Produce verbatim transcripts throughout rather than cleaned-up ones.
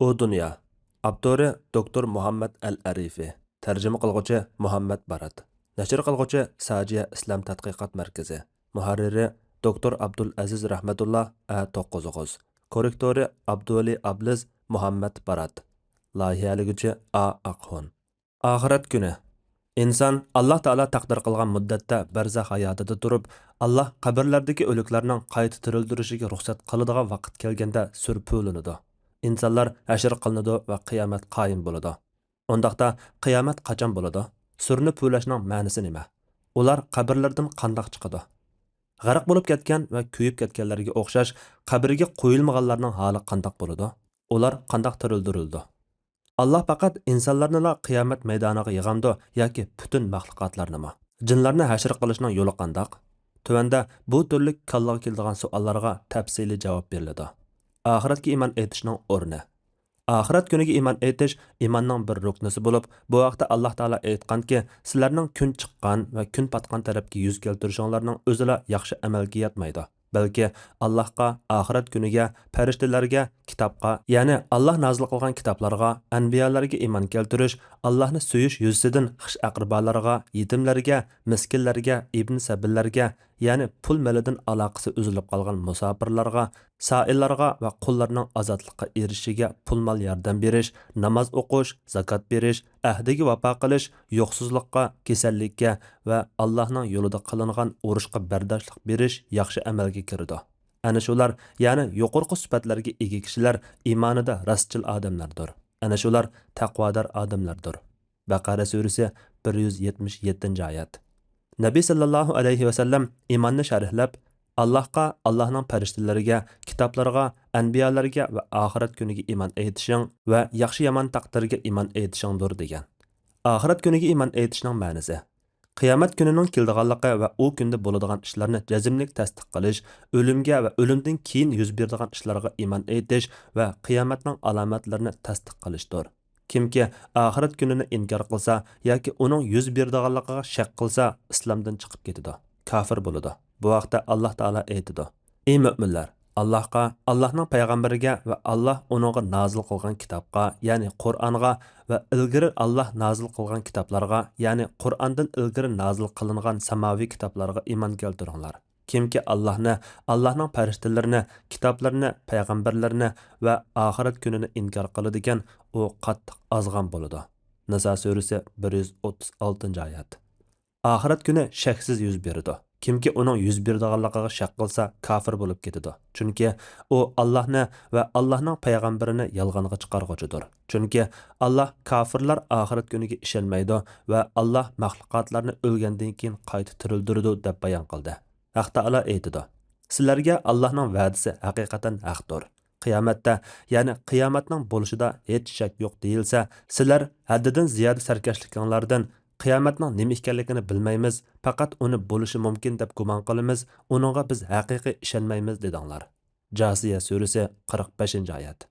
ئۇ دۇنيا. ئاپتورى دوكتور مۇھەممەد ئەل ئەرىفى. تەرجىمە قىلغۇچى مۇھەممەد بارات. نەشر قىلغۇچى ساجىيە ئىسلام تەتقىقات مەركىزى. مۇھەررىرى دوكتور ئابدۇلئەزىز رەھمەتۇللا ئە توققۇز ئوغۇز. كوررېكتورى ئابدۇۋەلى ئابلىز مۇھەممەد بارات. لايىھەلىگۈچى ئا ئاقھۇن. ئاخىرەت كۈنى. ئىنسان ئاللا تائالا تەقدىر قىلغان مۇددەتتە بەرزەخ ھاياتىدا تۇرۇپ، ئاللا قەبرىلەردىكى ئۆلۈكلەرنىڭ قايتا تىرىلدۈرۈشىگە رۇخسەت قىلىدىغان ۋاقىت كەلگەندە سۈر پۈۋلىنىدۇ. ئىنسانلار ھەشر قىلىنىدۇ ۋە قىيامەت قايىم بولىدۇ. ئۇنداقتا قىيامەت قاچان بولىدۇ؟ سۈرنى پۈۋلەشنىڭ مەنىسى نېمە؟ ئۇلار قەبرىلەردىن قانداق چىقىدۇ؟ غەرق بولۇپ كەتكەن ۋە كۆيۈپ كەتكەنلەرگە ئوخشاش قەبرىگە قويۇلمىغانلارنىڭ ھالى قانداق بولىدۇ؟ ئۇلار قانداق تىرىلدۈرۈلىدۇ؟ ئاللا پەقەت ئىنسانلارنىلا قىيامەت مەيدانىغا يىغامدۇ ياكى پۈتۈن مەخلۇقاتلارنىمۇ؟ جىنلارنى ھەشر قىلىشنىڭ يولى قانداق؟ تۆۋەندە بۇ تۈرلۈك كاللىغا كېلىدىغان سوئاللارغا تەپسىلىي جاۋاب بېرىلىدۇ. ئاخىرەتكە ئىمان ئېيتىشنىڭ ئورنى. ئاخىرەت كۈنىگە ئىمان ئېيتىش ئىماننىڭ بىر رۇكنىسى بولۇپ، بۇ ھەقتە ئاللا تائالا ئېيتقانكى، سىلەرنىڭ كۈن چىققان ۋە كۈن پاتقان تەرەپكە يۈز كەلتۈرۈشۈڭلارنىڭ ئۆزىلا ياخشى ئەمەلگە ياتمايدۇ. بەلكى ئاللاھقا، ئاخىرەت كۈنىگە، پەرىشتىلەرگە، كىتابقا، يەنى ئاللاھ نازىل قىلغان كىتابلارغا، ئەنبىيالارغا ئىمان كەلتۈرۈش، ئاللاھنى سۆيۈش يۈزىسىدىن خىش ئەقرىبالارغا، يېتىملەرگە، مىسكىنلەرگە، ئىبن سەبىللەرگە، يەنى پۇل مېلىدىن ئالاقىسى ئۈزۈلۈپ قالغان مۇساپىرلارغا، سائىللارغا ۋە قۇللارنىڭ ئازادلىققا ئېرىشىشىگە پۇل مال ياردەم بېرىش، ناماز ئوقۇش، زاكات بېرىش، ئەھدىگە ۋاپا قىلىش، يوقسۇزلۇققا، كېسەللىككە ۋە ئاللاھنىڭ يولىدا قىلىنغان ئۇرۇشقا بەرداشلىق بېرىش ياخشى ئەمەلگە كىرىدۇ. ئەنە شۇلار، يەنى يۇقىرىقى سۈپەتلەرگە ئىگە كىشىلەر ئىمانىدا راستچىل ئادەملەردۇر. ئەنە شۇلار تەقۋادار ئادەملەردۇر. بەقەرە سۈرىسى بىر يۈز يەتمىش يەتتىنچى ئايەت. نەبى سەللەللاھۇ ئەلەيھى ۋەسەللەم ئىماننى شەرھلەپ، ئاللاھقا، ئاللاھنىڭ پەرىشتىلىرىگە، كىتابلىرىغا، ئەنبىيالارغا ۋە ئاخىرەت كۈنىگە ئىمان ئېيتىشىڭ ۋە ياخشى يامان تەقدىرگە ئىمان ئېيتىشىڭدۇر دېگەن. ئاخىرەت كۈنىگە ئىمان ئېيتىشنىڭ مەنىسى. قىيامەت كۈنىنىڭ كېلىدىغانلىقى ۋە ئۇ كۈندە بولىدىغان ئىشلارنى جەزملىك تەستىق قىلىش، ئۆلۈمگە ۋە ئۆلۈمدىن كېيىن يۈز بېرىدىغان ئىشلارغا ئىمان ئېيتىش ۋە قىيامەتنىڭ ئالامەتلىرىنى تەستىق قىلىشتۇر. كىمكى ئاخىرەت كۈنىنى ئىنكار قىلسا ياكى ئۇنىڭ يۈز بېرىدىغانلىقىغا شەك قىلسا، ئىسلامدىن چىقىپ كېتىدۇ، كاپىر بولىدۇ. بۇ ھەقتە ئاللاھ تائالا ئېيتىدۇ، ئى مۆمىنلەر، ئاللاھقا، ئاللاھنىڭ پەيغەمبىرىگە ۋە ئاللاھ ئۇنىڭغا نازىل قىلغان كىتابقا، يەنى قۇرئانغا ۋە ئىلگىرى ئاللاھ نازىل قىلغان كىتابلارغا، يەنى قۇرئاندىن ئىلگىرى نازىل قىلىنغان ساماۋىي كىتابلارغا ئىمان كەلتۈرۈڭلار. كىمكى ئاللاھنى، ئاللاھنىڭ پەرىشتىلىرىنى، كىتابلىرىنى، پەيغەمبەرلىرىنى ۋە ئاخىرەت كۈنىنى ئىنكار قىلىدىكەن، ئۇ قاتتىق ئازغان بولىدۇ. نىسا سۈرىسى بىر يۈز ئوتتۇز ئالتىنچى ئايەت. ئاخىرەت كۈنى شەكسىز يۈز بېرىدۇ. كىمكى ئۇنىڭ يۈز بېرىدىغانلىقىغا شەك قىلسا، كاپىر بولۇپ كېتىدۇ. چۈنكى ئۇ ئاللاھنى ۋە ئاللاھنىڭ پەيغەمبىرىنى يالغانغا چىقارغۇچىدۇر. چۈنكى ئاللاھ كاپىرلار ئاخىرەت كۈنىگە ئىشەنمەيدۇ ۋە ئاللاھ مەخلۇقاتلارنى ئۆلگەندىن كېيىن قايتا تىرىلدۈرىدۇ، دەپ بايان قىلدى. ھەق تائالا ئېيتىدۇ، سىلەرگە ئاللاھنىڭ ۋەدىسى ھەقىقەتەن ھەقتۇر. قىيامەتتە، يەنى قىيامەتنىڭ بولۇشىدا ھېچ شەك يوق دېيىلسە، سىلەر ھەددىدىن زىيادە سەركەشلىكىڭلاردىن، قىيامەتنىڭ نېمە ئىكەنلىكىنى بىلمەيمىز، پەقەت ئۇنى بولۇشى مۇمكىن دەپ گۇمان قىلىمىز، ئۇنىڭغا بىز ھەقىقىي ئىشەنمەيمىز، دېدىڭلار. جاسىيە سۈرىسى قىرىق بەشىنچى ئايەت.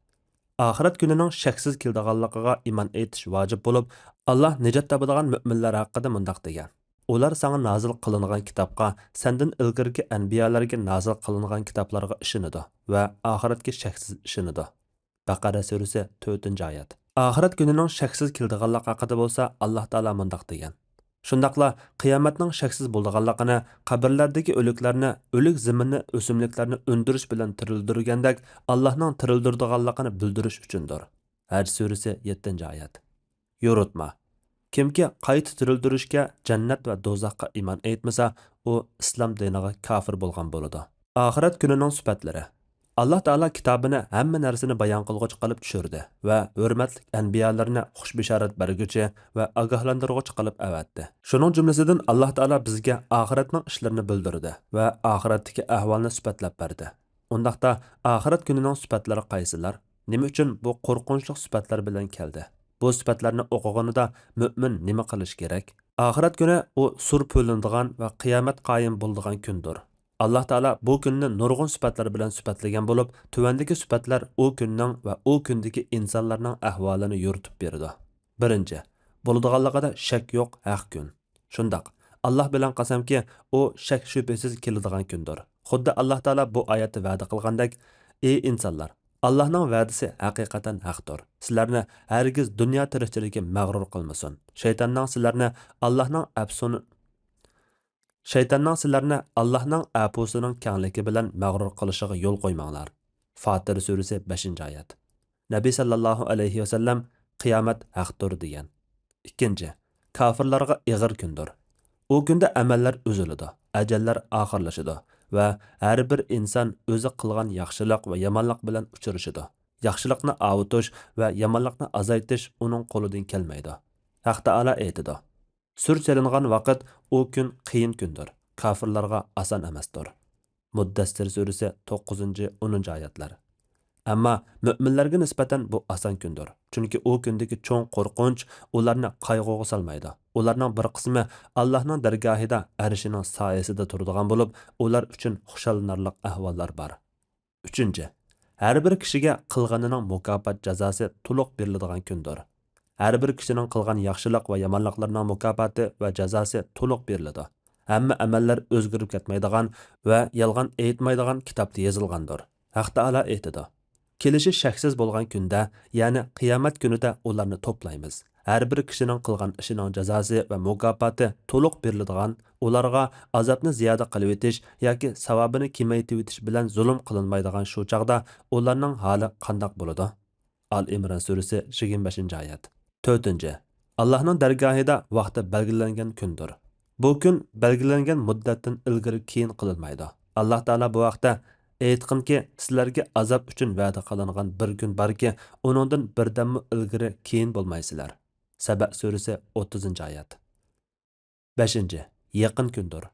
ئاخىرەت كۈنىنىڭ شەكسىز كېلىدىغانلىقىغا ئىمان ئېيتىش ۋاجىپ بولۇپ، ئاللاھ نىجات تاپىدىغان مۆمىنلەر ھەققىدە مۇنداق دېگەن، ئۇلار ساڭا نازىل قىلىنغان كىتابقا، سەندىن ئىلگىرىكى ئەنبىيالارغا نازىل قىلىنغان كىتابلارغا ئىشىنىدۇ ۋە ئاخىرەتكە شەكسىز ئىشىنىدۇ. بەقەرە سۈرىسى تۆتىنچى ئايەت. ئاخىرەت كۈنىنىڭ شەكسىز كېلىدىغانلىقى ھەققىدە بولسا ئاللاھ تائالا مۇنداق دېگەن، شۇنداقلا قىيامەتنىڭ شەكسىز بولىدىغانلىقىنى، قەبرىلەردىكى ئۆلۈكلەرنى، ئۆلۈك زېمىننى، ئۆسۈملۈكلەرنى ئۈندۈرۈش بىلەن تىرىلدۈرگەندەك، ئاللاھنىڭ تىرىلدۈرىدىغانلىقىنى بىلدۈرۈش ئۈچۈندۇر. ھەج سۈرىسى يەتتىنچى ئايەت. يورۇتما. كىمكى قايتا تىرىلدۈرۈشكە، جەننەت ۋە دوزاخقا ئىمان ئېيتمىسا، ئۇ ئىسلام دىنىغا كاپىر بولغان بولىدۇ. ئاخىرەت كۈنىنىڭ سۈپەتلىرى. ئاللاھ تائالا كىتابىنى ھەممە نەرسىنى بايان قىلغۇچى قىلىپ چۈشۈردى ۋە ھۆرمەتلىك ئەنبىيالىرىنى خۇش بېشارەت بەرگۈچى ۋە ئاگاھلاندۇرغۇچى قىلىپ ئەۋەتتى. شۇنىڭ جۈملىسىدىن ئاللاھ تائالا بىزگە ئاخىرەتنىڭ ئىشلىرىنى بىلدۈردى ۋە ئاخىرەتتىكى ئەھۋالنى سۈپەتلەپ بەردى. ئۇنداقتا ئاخىرەت كۈنىنىڭ سۈپەتلىرى قايسىلار؟ نېمە ئۈچۈن بۇ قورقۇنچلۇق سۈپەتلەر بىلەن كەلدى؟ بۇ سۈپەتلەرنى ئوقۇغىنىدا مۆمىن نېمە قىلىشى كېرەك؟ ئاخىرەت كۈنى ئۇ سۇر پۈۋلىنىدىغان ۋە قىيامەت قايىم بولىدىغان كۈندۇر. ئاللاھ تائالا بۇ كۈننى نۇرغۇن سۈپەتلەر بىلەن سۈپەتلىگەن بولۇپ، تۆۋەندىكى سۈپەتلەر ئۇ كۈننىڭ ۋە ئۇ كۈندىكى ئىنسانلارنىڭ ئەھۋالىنى يورۇتۇپ بېرىدۇ. بىرىنچى، بولىدىغانلىقىدا شەك يوق ھەق كۈن. شۇنداق، ئاللاھ بىلەن قەسەمكى، ئۇ شەك-شۈبھىسىز كېلىدىغان كۈندۇر. خۇددى ئاللاھ تائالا بۇ ئايەتتە ۋەدە قىلغاندەك، ئى ئىنسانلار، ئاللاھنىڭ ۋەدىسى ھەقىقەتەن ھەقتۇر. سىلەرنى ھەرگىز دۇنيا تىرىكچىلىكى مەغرۇر قىلمىسۇن. شەيتاننىڭ سىلەرنى ئاللاھنىڭ ئەپسۇن-، شەيتاننىڭ سىلەرنى ئاللاھنىڭ ئەپۇسىنىڭ كەڭلىكى بىلەن مەغرۇر قىلىشىغا يول قويماڭلار. فاتىر سۈرىسى، بەشىنچى ئايەت. نەبى سەللەللاھۇ ئەلەيھى ۋەسەللەم، «قىيامەت ھەقتۇر» دېگەن. ئىككىنچى، كاپىرلارغا ئېغىر كۈندۇر. ئۇ كۈندە ئەمەللەر ئۈزۈلىدۇ، ئەجەللەر ئاخىرلىشىدۇ ۋە ھەر بىر ئىنسان ئۆزى قىلغان ياخشىلىق ۋە يامانلىق بىلەن ئۇچرىشىدۇ. ياخشىلىقنى ئاۋۇتۇش ۋە يامانلىقنى ئازايتىش ئۇنىڭ قولىدىن كەلمەيدۇ. ھەق تائالا ئېيتىدۇ، سۈر چېلىنغان ۋاقىت ئۇ كۈن قىيىن كۈندۇر، كاپىرلارغا ئاسان ئەمەستۇر. مۇددەسسىر سۈرىسى، توققۇزىنچى، ئونىنچى ئايەتلەر. ئەمما مۆمىنلەرگە نىسبەتەن بۇ ئاسان كۈندۇر. چۈنكى ئۇ كۈندىكى چوڭ قورقۇنچ ئۇلارنى قايغۇغا سالمايدۇ. ئۇلارنىڭ بىر قىسمى ئاللاھنىڭ دەرگاھىدا ئەرشىنىڭ سايىسىدا تۇرىدىغان بولۇپ، ئۇلار ئۈچۈن خۇشاللىنارلىق ئەھۋاللار بار. ئۈچىنچى، ھەر بىر كىشىگە قىلغىنىنىڭ مۇكاپات جازاسى تولۇق بېرىلىدىغان كۈندۇر. ھەر بىر كىشىنىڭ قىلغان ياخشىلىق ۋە يامانلىقلىرىنىڭ مۇكاپاتى ۋە جازاسى تولۇق بېرىلىدۇ. ھەممە ئەمەللەر ئۆزگىرىپ كەتمەيدىغان ۋە يالغان ئېيتمايدىغان كىتابتا يېزىلغاندۇر. ھەق تائالا ئېيتىدۇ، كېلىشى شەكسىز بولغان كۈندە، يەنى قىيامەت كۈنىدە ئۇلارنى توپلايمىز. ھەر بىر كىشىنىڭ قىلغان ئىشىنىڭ جازاسى ۋە مۇكاپاتى تولۇق بېرىلىدىغان، ئۇلارغا ئازابنى زىيادە قىلىۋېتىش ياكى ساۋابىنى كېمەيتىۋېتىش بىلەن زۇلۇم قىلىنمايدىغان شۇ چاغدا ئۇلارنىڭ ھالى قانداق بولىدۇ؟ ئال ئىمران سۈرىسى، يىگىرمە بەشىنچى ئايەت. تۆتىنچى، ئاللاھنىڭ دەرگاھىدا ۋاقتى بەلگىلەنگەن كۈندۇر. بۇ كۈن بەلگىلەنگەن مۇددەتتىن ئىلگىرى كېيىن قىلىنمايدۇ. ئاللاھ تائالا بۇ ھەقتە، «ئېيتقىنكى، سىلەرگە ئازاب ئۈچۈن ۋەدە قىلىنغان بىر كۈن باركى، ئۇنىڭدىن بىردەممۇ ئىلگىرى كېيىن بولمايسىلەر.» سەبە سۈرىسى، ئوتتۇزىنچى ئايەت. بەشىنچى، يېقىن كۈندۇر.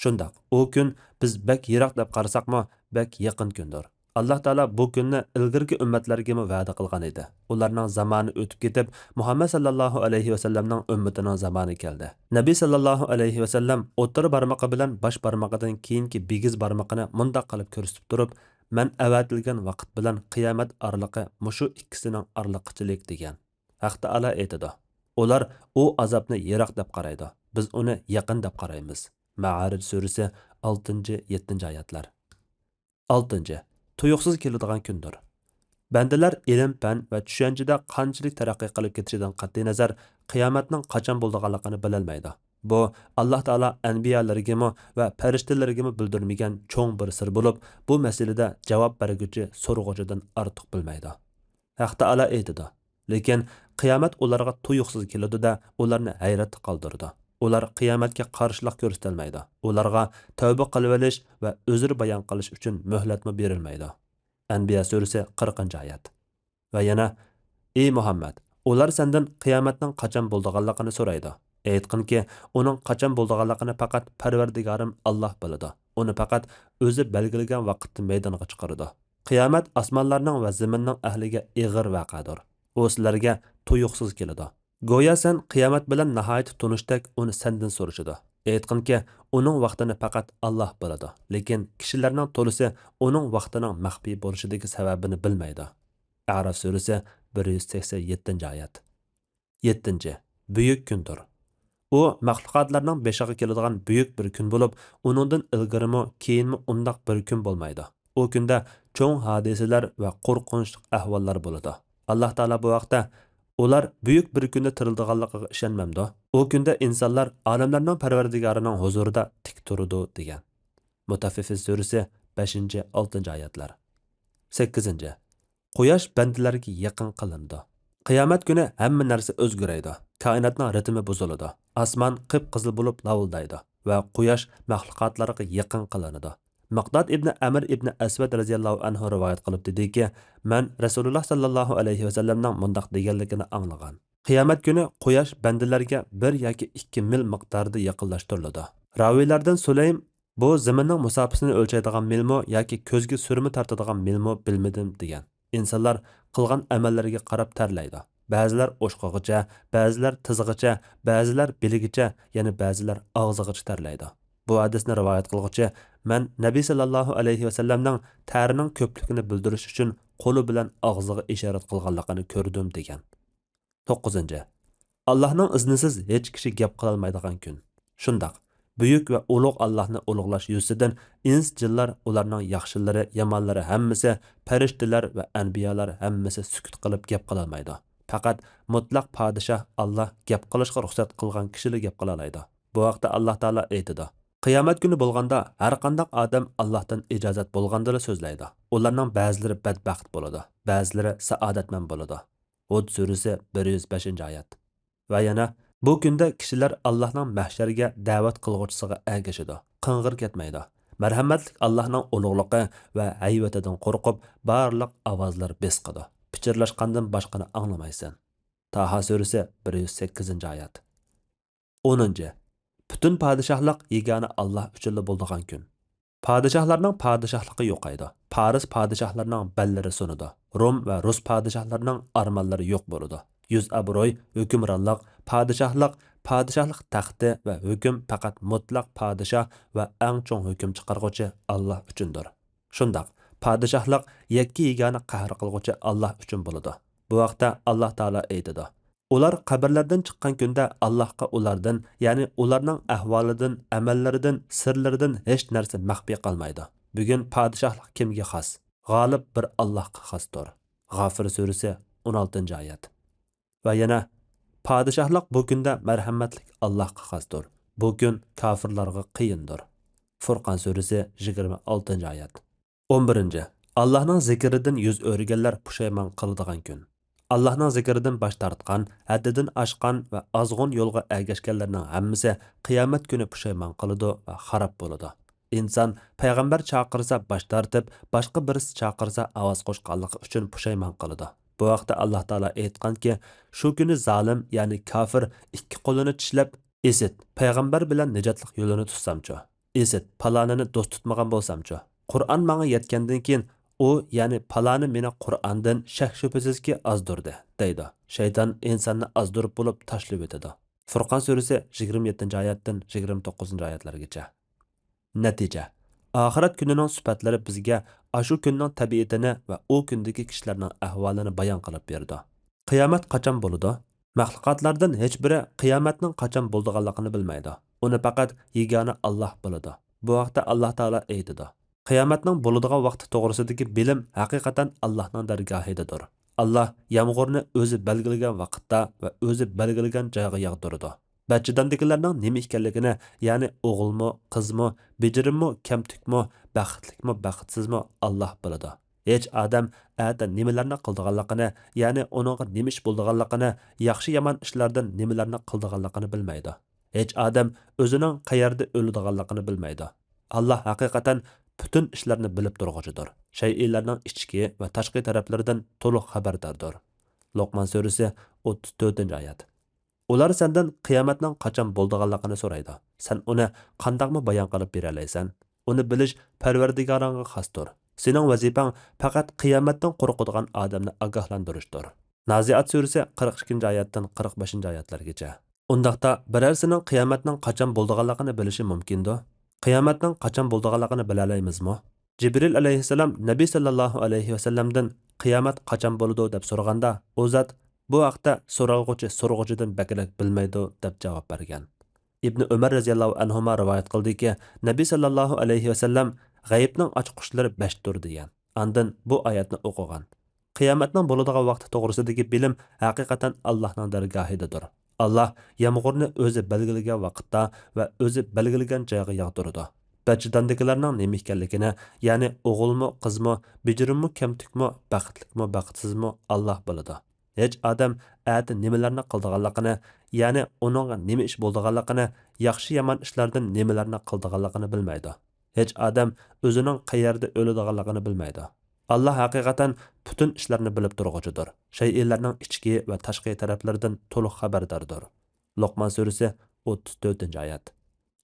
شۇنداق، ئۇ كۈن بىز بەك يىراق دەپ قارىساقمۇ، بەك يېقىن كۈندۇر. ئاللاھ تائالا بۇ كۈننى ئىلگىرىكى ئۈممەتلەرگىمۇ ۋەدە قىلغان ئىدى. ئۇلارنىڭ زامانى ئۆتۈپ كېتىپ، مۇھەممەد سەللەللاھۇ ئەلەيھى ۋەسەللەمنىڭ ئۈممىتىنىڭ زامانى كەلدى. نەبى سەللەللاھۇ ئەلەيھى ۋەسەللەم ئوتتۇرا بارمىقى بىلەن باش بارمىقىدىن كېيىنكى بىگىز بارمىقىنى مۇنداق قىلىپ كۆرسىتىپ تۇرۇپ، «مەن ئەۋەتىلگەن ۋاقىت بىلەن قىيامەت ئارىلىقى مۇشۇ ئىككىسىنىڭ ئارىلىقىچىلىك» دېگەن. ھەق تائالا ئېيتىدۇ، ئۇلار ئۇ ئازابنى يىراق دەپ قارايدۇ، بىز ئۇنى يېقىن دەپ قارايمىز. مائارىج سۈرىسى، ئالتىنچى، يەتتىنچى ئايەتلەر. ئالتىنچى، تۇيۇقسىز كېلىدىغان كۈندۇر. بەندىلەر ئىلىم-پەن ۋە چۈشەنچىدە قانچىلىك تەرەققىي قىلىپ كېتىشىدىن قەتئىينەزەر، قىيامەتنىڭ قاچان بولىدىغانلىقىنى بىلەلمەيدۇ. بۇ، ئاللاھ تائالا ئەنبىيالىرىگىمۇ ۋە پەرىشتىلىرىگىمۇ بىلدۈرمىگەن چوڭ بىر سىر بولۇپ، بۇ مەسىلىدە جاۋاب بەرگۈچى سورىغۇچىدىن ئارتۇق بىلمەيدۇ. ھەق تائالا ئېيتىدۇ، لېكىن قىيامەت ئۇلارغا تۇيۇقسىز كېلىدۇ-دە، ئۇلارنى ھەيرەتتە قالدۇرىدۇ. ئۇلار قىيامەتكە قارشىلىق كۆرسىتەلمەيدۇ. ئۇلارغا تەۋبە قىلىۋېلىش ۋە ئۆزرە بايان قىلىش ئۈچۈن مۆھلەتمۇ بېرىلمەيدۇ. ئەنبىيا سۈرىسى، قىرىقىنچى ئايەت. ۋە يەنە، ئى مۇھەممەد، ئۇلار سەندىن قىيامەتنىڭ قاچان بولىدىغانلىقىنى سورايدۇ. ئېيتقىنكى، ئۇنىڭ قاچان بولىدىغانلىقىنى پەقەت پەرۋەردىگارىم ئاللاھ بىلىدۇ. ئۇنى پەقەت ئۆزى بەلگىلىگەن ۋاقىتتا مەيدانغا چىقىرىدۇ. قىيامەت ئاسمانلارنىڭ ۋە زېمىننىڭ ئەھلىگە ئېغىر ۋەقەدۇر. ئۇ سىلەرگە تۇيۇقسىز كېلىدۇ. گويا سەن قىيامەت بىلەن ناھايىتى تونۇشتەك ئۇنى سەندىن سورىشىدۇ. ئېيتقىنكى، ئۇنىڭ ۋاقتىنى پەقەت ئاللاھ بىلىدۇ. لېكىن كىشىلەرنىڭ تولىسى ئۇنىڭ ۋاقتىنىڭ مەخپىي بولۇشىدىكى سەۋەبىنى بىلمەيدۇ. ئەراف سۈرىسى، بىر يۈز سەكسەن يەتتىنچى ئايەت. يەتتىنچى، بۈيۈك كۈندۇر. ئۇ مەخلۇقاتلارنىڭ بېشىغا كېلىدىغان بۈيۈك بىر كۈن بولۇپ، ئۇنىڭدىن ئىلگىرىمۇ، كېيىنمۇ ئۇنداق بىر كۈن بولمايدۇ. ئۇ كۈندە چوڭ ھادىسىلەر ۋە قورقۇنچلۇق ئەھۋاللار بولىدۇ. ئاللاھ تائالا بۇ ھەقتە، ئۇلار بۈيۈك بىر كۈندە تىرىلىدىغانلىقىغا ئىشەنمەمدۇ؟ ئۇ كۈندە ئىنسانلار ئالەملەرنىڭ پەرۋەردىگارىنىڭ ھۇزۇرىدا تىك تۇرىدۇ، دېگەن. مۇتەففىفىن سۈرىسى، بەشىنچى، ئالتىنچى ئايەتلەر. سەككىزىنچى، قۇياش بەندىلەرگە يېقىن قىلىنىدۇ. قىيامەت كۈنى ھەممە نەرسە ئۆزگىرەيدۇ. كائىناتنىڭ رىتىمى بۇزۇلىدۇ. ئاسمان قىپقىزىل بولۇپ لاۋۇلدايدۇ ۋە قۇياش مەخلۇقاتلارغا يېقىن قىلىنىدۇ. مىقداد ئىبنى ئەمىر ئىبنى ئەسۋەد رەزىياللاھۇ ئەنھۇ رىۋايەت قىلىپ دېدىكى، مەن رەسۇلۇللاھ ساللاللاھۇ ئەلەيھى ۋەسەللەمنىڭ مۇنداق دېگەنلىكىنى ئاڭلىغان، قىيامەت كۈنى قۇياش بەندىلەرگە بىر ياكى ئىككى مىل مىقدارىدا يېقىنلاشتۇرۇلىدۇ. راۋىيلاردىن سۇلەيم، بۇ زېمىننىڭ مۇساپىسىنى ئۆلچەيدىغان مىلمۇ ياكى كۆزگە سۈرمە تارتىدىغان مىلمۇ بىلمىدىم، دېگەن. ئىنسانلار قىلغان ئەمەللىرىگە قاراپ تەرلەيدۇ. بەزىلەر ئوشىقىغىچە، بەزىلەر تىزىغىچە، بەزىلەر بېلىگىچە، يەنە بەزىلەر ئاغزىغىچە تەرلەيدۇ. بۇ ھەدىسنى رىۋايەت قىلغۇچى، مەن نەبى ساللاللاھۇ ئەلەيھى ۋەسەللەمنىڭ تەرنىڭ كۆپلۈكىنى بىلدۈرۈش ئۈچۈن قولى بىلەن ئاغزىغا ئىشارەت قىلغانلىقىنى كۆردۈم، دېگەن. توققۇزىنچى، ئاللاھنىڭ ئىزنىسىز ھېچ كىشى گەپ قىلالمايدىغان كۈن. شۇنداق، بۈيۈك ۋە ئۇلۇغ ئاللاھنى ئۇلۇغلاش يۈزىسىدىن ئىنس-جىنلار، ئۇلارنىڭ ياخشىلىرى، يامانلىرى ھەممىسى، پەرىشتىلەر ۋە ئەنبىيالار ھەممىسى سۈكۈت قىلىپ گەپ قىلالمايدۇ. پەقەت مۇتلەق پادىشاھ ئاللاھ گەپ قىلىشقا رۇخسەت قىلغان كىشىلا گەپ قىلالايدۇ. بۇ ھەقتە ئاللاھ تائالا ئېيتىدۇ: «قىيامەت كۈنى بولغاندا، ھەرقانداق ئادەم ئاللاھتىن ئىجازەت بولغاندىلا سۆزلەيدۇ. ئۇلارنىڭ بەزىلىرى بەدبەخت بولىدۇ، بەزىلىرى سائادەتمەن بولىدۇ.» ھۇد سۈرىسى، بىر يۈز بەشىنچى ئايەت. ۋە يەنە، بۇ كۈندە كىشىلەر ئاللاھنىڭ مەھشەرگە دەۋەت قىلغۇچىسىغا ئەگىشىدۇ، قىڭغىر كەتمەيدۇ. مەرھەمەتلىك ئاللاھنىڭ ئۇلۇغلۇقى ۋە ھەيۋىتىدىن قورقۇپ، بارلىق ئاۋازلار بېسىقىدۇ. پىچىرلاشقاندىن باشقىنى ئاڭلىمايسەن. تاھا سۈرىسى، بىر يۈز سەككىزىنچى ئايەت. ئونىنچى، پۈتۈن پادىشاھلىق يېگانە ئاللاھ ئۈچۈنلا بولىدىغان كۈن. پادىشاھلارنىڭ پادىشاھلىقى يوقايدۇ. پارس پادىشاھلىرىنىڭ بەللىرى سۇنىدۇ. روم ۋە رۇس پادىشاھلىرىنىڭ ئارمانلىرى يوق بولىدۇ. يۈز ئابروي، ھۆكۈمرانلىق، پادىشاھلىق، پادىشاھلىق تەختى ۋە ھۆكۈم پەقەت مۇتلەق پادىشاھ ۋە ئەڭ چوڭ ھۆكۈم چىقارغۇچى ئاللاھ ئۈچۈندۇر. شۇنداق، پادىشاھلىق يەككە يېگانە قەھر قىلغۇچى ئاللاھ ئۈچۈن بولىدۇ. بۇ ھەقتە ئاللاھ تائالا ئېيتىدۇ: «ئۇلار قەبرىلەردىن چىققان كۈندە ئاللاھقا ئۇلاردىن، يەنى ئۇلارنىڭ ئەھۋالىدىن، ئەمەللىرىدىن، سىرلىرىدىن ھېچ نەرسە مەخپىي قالمايدۇ.» بۈگۈن پادىشاھلىق كىمگە خاس؟ غالىب بىر ئاللاھقا خاستۇر. غافىر سۈرىسى، ئون ئالتىنچى ئايەت. ۋە يەنە، پادىشاھلىق بۇ كۈندە مەرھەمەتلىك ئاللاھقا خاستۇر. بۇ كۈن كاپىرلارغا قىيىندۇر. فۇرقان سۈرىسى، يىگىرمە ئالتىنچى ئايەت. ئون بىرىنچى، ئاللاھنىڭ زىكرىدىن يۈز ئۆرۈگەنلەر پۇشايمان قىلىدىغان كۈن. ئاللاھنىڭ زىكرىدىن باش تارتقان، ھەددىدىن ئاشقان ۋە ئازغۇن يولغا ئەگەشكەنلەرنىڭ ھەممىسى قىيامەت كۈنى پۇشايمان قىلىدۇ ۋە خاراب بولىدۇ. ئىنسان پەيغەمبەر چاقىرسا باش تارتىپ، باشقا بىرسى چاقىرسا ئاۋاز قوشقانلىقى ئۈچۈن پۇشايمان قىلىدۇ. بۇ ھەقتە ئاللاھ تائالا ئېيتقانكى، شۇ كۈنى زالىم، يەنى كافىر ئىككى قولىنى چىشلەپ، ئىسىت، پەيغەمبەر بىلەن نىجاتلىق يولىنى تۇتسامچۇ؟ ئىسىت، پالانىنى دوست تۇتمىغان بولسامچۇ؟ قۇرئان ماڭا يەتكەندىن كېيىن، ئۇ، يەنى پالانى مېنى قۇرئاندىن شەك-شۈبھىسىزكى ئازدۇردى، دەيدۇ. شەيتان ئىنساننى ئازدۇرۇپ بولۇپ تاشلىۋېتىدۇ. فۇرقان سۈرىسى، يىگىرمە يەتتىنچى ئايەتتىن يىگىرمە توققۇزىنچى ئايەتلەرگىچە. نەتىجە. ئاخىرەت كۈنىنىڭ سۈپەتلىرى بىزگە ئاشۇ كۈننىڭ تەبىئىتىنى ۋە ئۇ كۈندىكى كىشىلەرنىڭ ئەھۋالىنى بايان قىلىپ بېرىدۇ. قىيامەت قاچان بولىدۇ؟ مەخلۇقاتلاردىن ھېچبىرى قىيامەتنىڭ قاچان بولىدىغانلىقىنى بىلمەيدۇ. ئۇنى پەقەت يېگانە ئاللاھ بىلىدۇ. بۇ ھەقتە ئاللاھ تائالا ئېيتىدۇ: «قىيامەتنىڭ بولىدىغان ۋاقتى توغرىسىدىكى بىلىم ھەقىقەتەن ئاللاھنىڭ دەرگاھىدىدۇر. ئاللاھ يامغۇرنى ئۆزى بەلگىلىگەن ۋاقىتتا ۋە ئۆزى بەلگىلىگەن جايغا ياغدۇرىدۇ.» بەتچىداندىكىلەرنىڭ نېمە ئىكەنلىكىنى، يەنى ئوغۇلمۇ، قىزمۇ، بېجىرىممۇ، كەمتۈكمۇ، بەختلىكمۇ، بەختسىزمۇ، ئاللاھ بىلىدۇ. ھېچ ئادەم ئەتە نېمىلەرنى قىلىدىغانلىقىنى، يەنى ئۇنىڭغا نېمە ئىش بولىدىغانلىقىنى، ياخشى-يامان ئىشلاردىن نېمىلەرنى قىلىدىغانلىقىنى بىلمەيدۇ. ھېچ ئادەم ئۆزىنىڭ قەيەردە ئۆلىدىغانلىقىنى بىلمەيدۇ. ئاللاھ ھەقىقەتەن پۈتۈن ئىشلارنى بىلىپ تۇرغۇچىدۇر. شەيئىلەرنىڭ ئىچكى ۋە تاشقى تەرەپلىرىدىن تولۇق خەۋەرداردۇر. لوقمان سۈرىسى، ئوتتۇز تۆتىنچى ئايەت. ئۇلار سەندىن قىيامەتنىڭ قاچان بولىدىغانلىقىنى سورايدۇ. سەن ئۇنى قانداقمۇ بايان قىلىپ بېرەلەيسەن؟ ئۇنى بىلىش پەرۋەردىگارىڭغا خاستۇر. سېنىڭ ۋەزىپەڭ پەقەت قىيامەتتىن قورقىدىغان ئادەمنى ئاگاھلاندۇرۇشتۇر. نازىئات سۈرىسى، قىرىق ئىككىنچى ئايەتتىن قىرىق بەشىنچى ئايەتلەرگىچە. ئۇنداقتا بىرەرسىنىڭ قىيامەتنىڭ قاچان بولىدىغانلىقىنى بىلىشى مۇمكىندۇ؟ قىيامەتنىڭ قاچان بولىدىغانلىقىنى بىلەلەيمىزمۇ؟ جىبرىل ئەلەيھىسسالام نەبى ساللاللاھۇ ئەلەيھى ۋەسەللەمدىن، «قىيامەت قاچان بولىدۇ؟» دەپ سورىغاندا، ئۇ زات، «بۇ ھەقتە سورالغۇچى سورىغۇچىدىن بەكرەك بىلمەيدۇ» دەپ جاۋاب بەرگەن. ئىبنى ئۆمەر رەزىياللاھۇ ئەنھۇما رىۋايەت قىلدىكى، نەبى ساللاللاھۇ ئەلەيھى ۋەسەللەم، «غەيىبنىڭ ئاچقۇچلىرى بەشتۇر» دېگەن. ئاندىن بۇ ئايەتنى ئوقۇغان. قىيامەتنىڭ بولىدىغان ۋاقتى توغرىسىدىكى بىلىم ھەقىقەتەن ئاللاھنىڭ دەرگاھىدىدۇر. ئاللاھ يامغۇرنى ئۆزى بەلگىلىگەن ۋاقىتتا ۋە ئۆزى بەلگىلىگەن جايغا ياغدۇرىدۇ. بەتچىداندىكىلەرنىڭ نېمە ئىكەنلىكىنى، يەنى ئوغۇلمۇ، قىزمۇ، بېجىرىممۇ، كەمتۈكمۇ، بەختلىكمۇ، بەختسىزمۇ، ئاللاھ بىلىدۇ. ھېچ ئادەم ئەتە نېمىلەرنى قىلىدىغانلىقىنى، يەنى ئۇنىڭغا نېمە ئىش بولىدىغانلىقىنى، ياخشى-يامان ئىشلاردىن نېمىلەرنى قىلىدىغانلىقىنى بىلمەيدۇ. ھېچ ئادەم ئۆزىنىڭ قەيەردە ئۆلىدىغانلىقىنى بىلمەيدۇ. ئاللاھ ھەقىقەتەن پۈتۈن ئىشلارنى بىلىپ تۇرغۇچىدۇر. شەيئىلەرنىڭ ئىچكى ۋە تاشقى تەرەپلىرىدىن تولۇق خەۋەرداردۇر. لوقمان سۈرىسى، ئوتتۇز تۆتىنچى ئايەت.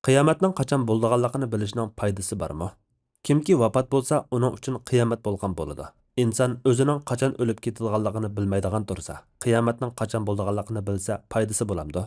قىيامەتنىڭ قاچان بولىدىغانلىقىنى بىلىشنىڭ پايدىسى بارمۇ؟ كىمكى ۋاپات بولسا، ئۇنىڭ ئۈچۈن قىيامەت بولغان بولىدۇ. ئىنسان ئۆزىنىڭ قاچان ئۆلۈپ كېتىدىغانلىقىنى بىلمەيدىغان تۇرسا، قىيامەتنىڭ قاچان بولىدىغانلىقىنى بىلسە، پايدىسى بولامدۇ؟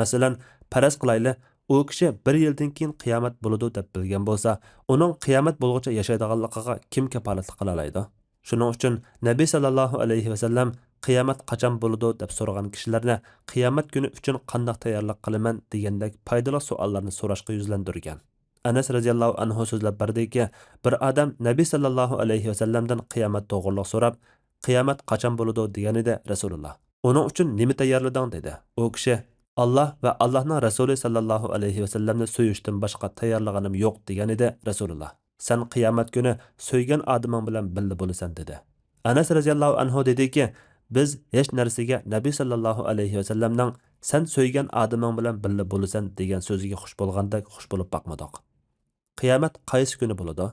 مەسىلەن، پەرەز قىلايلى، ئۇ كىشى بىر يىلدىن كېيىن قىيامەت بولىدۇ دەپ بىلگەن بولسا، ئۇنىڭ قىيامەت بولغۇچە ياشايدىغانلىقىغا كىم كاپالەتلىك قىلالايدۇ؟ شۇنىڭ ئۈچۈن نەبى ساللاللاھۇ ئەلەيھى ۋەسەللەم «قىيامەت قاچان بولىدۇ؟» دەپ سورىغان كىشىلەرنى «قىيامەت كۈنى ئۈچۈن قانداق تەييارلىق قىلىمەن؟» دېگەندەك پايدىلىق سوئاللارنى سوراشقا يۈزلەندۈرگەن. ئەنەس رەزىياللاھۇ ئەنھۇ سۆزلەپ بەردىكى، بىر ئادەم نەبى ساللاللاھۇ ئەلەيھى ۋەسەللەمدىن قىيامەت توغرۇلۇق سوراپ، «قىيامەت قاچان بولىدۇ؟» دېگەنىدى رەسۇلۇللا. «ئۇنىڭ ئۈچۈن نېمە تەييارلىدىڭ؟» دېدى. ئۇ كىشى، «ئاللا ۋە ئاللانىڭ رەسۇلى ساللاللاھۇ ئەلەيھى ۋەسەللەمنى سۆيۈشتىن باشقا تەييارلىغىنىم يوق» دېگەنىدى رەسۇلۇللا. «سەن قىيامەت كۈنى سۆيگەن ئادىمىڭ بىلەن بىللە بولىسەن» دېدى. ئەنەس رەزىياللاھۇ ئەنھۇ دېدىكى، بىز ھېچ نەرسىگە نەبى ساللاللاھۇ ئەلەيھى ۋەسەللەمنىڭ «سەن سۆيگەن ئادىمىڭ بىلەن بىللە بولىسەن» دېگەن سۆزىگە خۇش بولغاندەك خۇش بولۇپ باقمىدۇق. قىيامەت قايسى كۈنى بولىدۇ؟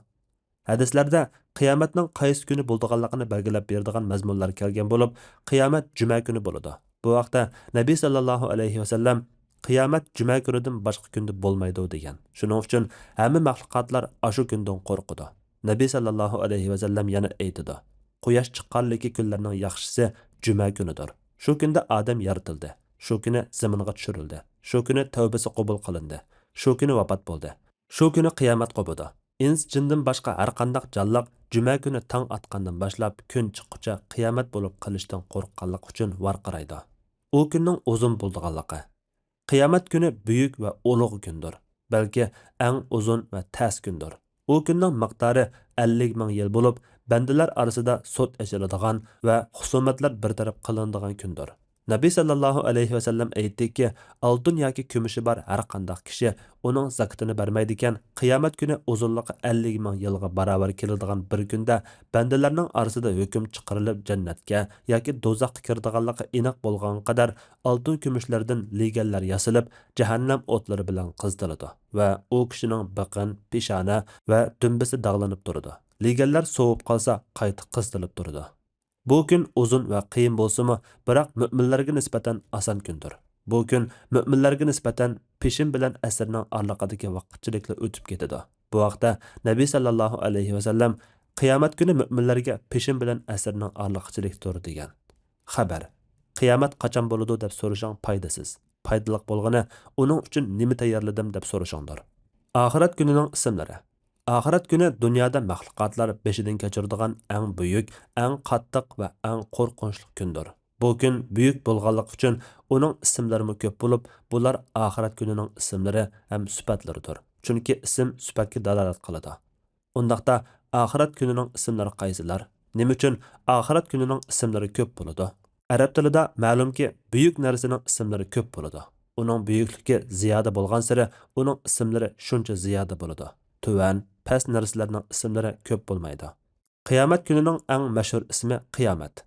ھەدىسلەردە قىيامەتنىڭ قايسى كۈنى بولىدىغانلىقىنى بەلگىلەپ بېرىدىغان مەزمۇنلار كەلگەن بولۇپ، قىيامەت جۈمە كۈنى بولىدۇ. بۇ ھەقتە نەبى ساللاللاھۇ ئەلەيھى ۋەسەللەم، «قىيامەت جۈمە كۈنىدىن باشقا كۈندە بولمايدۇ» دېگەن. شۇنىڭ ئۈچۈن ھەممە مەخلۇقاتلار ئاشۇ كۈندىن قورقىدۇ. نەبى ساللاللاھۇ ئەلەيھى ۋەسەللەم يەنە ئېيتىدۇ، «قۇياش چىققانلىكى كۈنلەرنىڭ ياخشىسى جۈمە كۈنىدۇر. شۇ كۈندە ئادەم يارىتىلدى. شۇ كۈنى زېمىنغا چۈشۈرۈلدى. شۇ كۈنى تەۋبىسى قوبۇل قىلىندى. شۇ كۈنى ۋاپات بولدى. شۇ كۈنى قىيامەت قوپىدۇ. ئىنس جىندىن باشقا ھەرقانداق جانلىق جۈمە كۈنى تاڭ ئاتقاندىن باشلاپ كۈن چىققۇچە قىيامەت بولۇپ قېلىشتىن قورققانلىقى ئۈچۈن ۋارقىرايدۇ.» ئۇ كۈننىڭ ئۇزۇن بولىدىغانلىقى. قىيامەت كۈنى بۈيۈك ۋە ئۇلۇغ كۈندۇر، بەلكى ئەڭ ئۇزۇن ۋە تەس كۈندۇر. ئۇ كۈننىڭ مىقدارى ئەللىك مىڭ يىل بولۇپ، بەندىلەر ئارىسىدا سوت ئېچىلىدىغان ۋە خۇسۇمەتلەر بىر تەرەپ قىلىنىدىغان كۈندۇر. نەبى ساللاللاھۇ ئەلەيھى ۋەسەللەم ئېيتتىكى، ئالتۇن ياكى كۈمۈشى بار ھەر قانداق كىشى ئۇنىڭ زاكىتىنى بەرمەيدىكەن، قىيامەت كۈنى ئۇزۇنلۇقى ئەللىك مىڭ يىلغا باراۋەر كېلىدىغان بىر كۈندە بەندىلەرنىڭ ئارىسىدا ھۆكۈم چىقىرىلىپ، جەننەتكە ياكى دوزاخقا كىرىدىغانلىقى ئېنىق بولغان قەدەر ئالتۇن كۈمۈشلەردىن لېگەنلەر ياسىلىپ، جەھەننەم ئوتلىرى بىلەن قىزىتىلىدۇ ۋە ئۇ كىشىنىڭ بېقىن، پېشانە ۋە دۈمبىسى داغلىنىپ تۇرىدۇ. لېگەنلەر سوۋۇپ قالسا، قايتا قىزىتىلىپ تۇرىدۇ. بۇ كۈن ئۇزۇن ۋە قىيىن بولسىمۇ، بىراق مۆمىنلەرگە نىسبەتەن ئاسان كۈندۇر. بۇ كۈن مۆمىنلەرگە نىسبەتەن پېشىن بىلەن ئەسىرنىڭ ئارىلىقىدىكى ۋاقىتچىلىكلا ئۆتۈپ كېتىدۇ. بۇ ھەقتە نەبى ساللاللاھۇ ئەلەيھى ۋەسەللەم، «قىيامەت كۈنى مۆمىنلەرگە پېشىن بىلەن ئەسىرنىڭ ئارىلىقىچىلىكتۇر» دېگەن. خەۋەر. قىيامەت قاچان بولىدۇ دەپ سورىشىڭ پايدىسىز. پايدىلىق بولغىنى، ئۇنىڭ ئۈچۈن نېمە تەييارلىدىم دەپ سورىشىڭدۇر. ئاخىرەت كۈنىنىڭ ئىسىملىرى. ئاخىرەت كۈنى دۇنيادا مەخلۇقاتلار بېشىدىن كەچۈرىدىغان ئەڭ بۈيۈك، ئەڭ قاتتىق ۋە ئەڭ قورقۇنچلۇق كۈندۇر. بۇ كۈن بۈيۈك بولغانلىقى ئۈچۈن ئۇنىڭ ئىسىملىرىمۇ كۆپ بولۇپ، بۇلار ئاخىرەت كۈنىنىڭ ئىسىملىرى ھەم سۈپەتلىرىدۇر. چۈنكى ئىسىم سۈپەتكە دالالەت قىلىدۇ. ئۇنداقتا ئاخىرەت كۈنىنىڭ ئىسىملىرى قايسىلار؟ نېمە ئۈچۈن ئاخىرەت كۈنىنىڭ ئىسىملىرى كۆپ بولىدۇ؟ ئەرەب تىلىدا مەلۇمكى، بۈيۈك نەرسىنىڭ ئىسىملىرى كۆپ بولىدۇ. ئۇنىڭ بۈيۈكلۈكى زىيادە بولغانسېرى، ئۇنىڭ ئىسىملىرى شۇنچە زىيادە بولىدۇ. تۆۋەن، پەس نەرسىلەرنىڭ ئىسىملىرى كۆپ بولمايدۇ. قىيامەت كۈنىنىڭ ئەڭ مەشھۇر ئىسمى قىيامەت،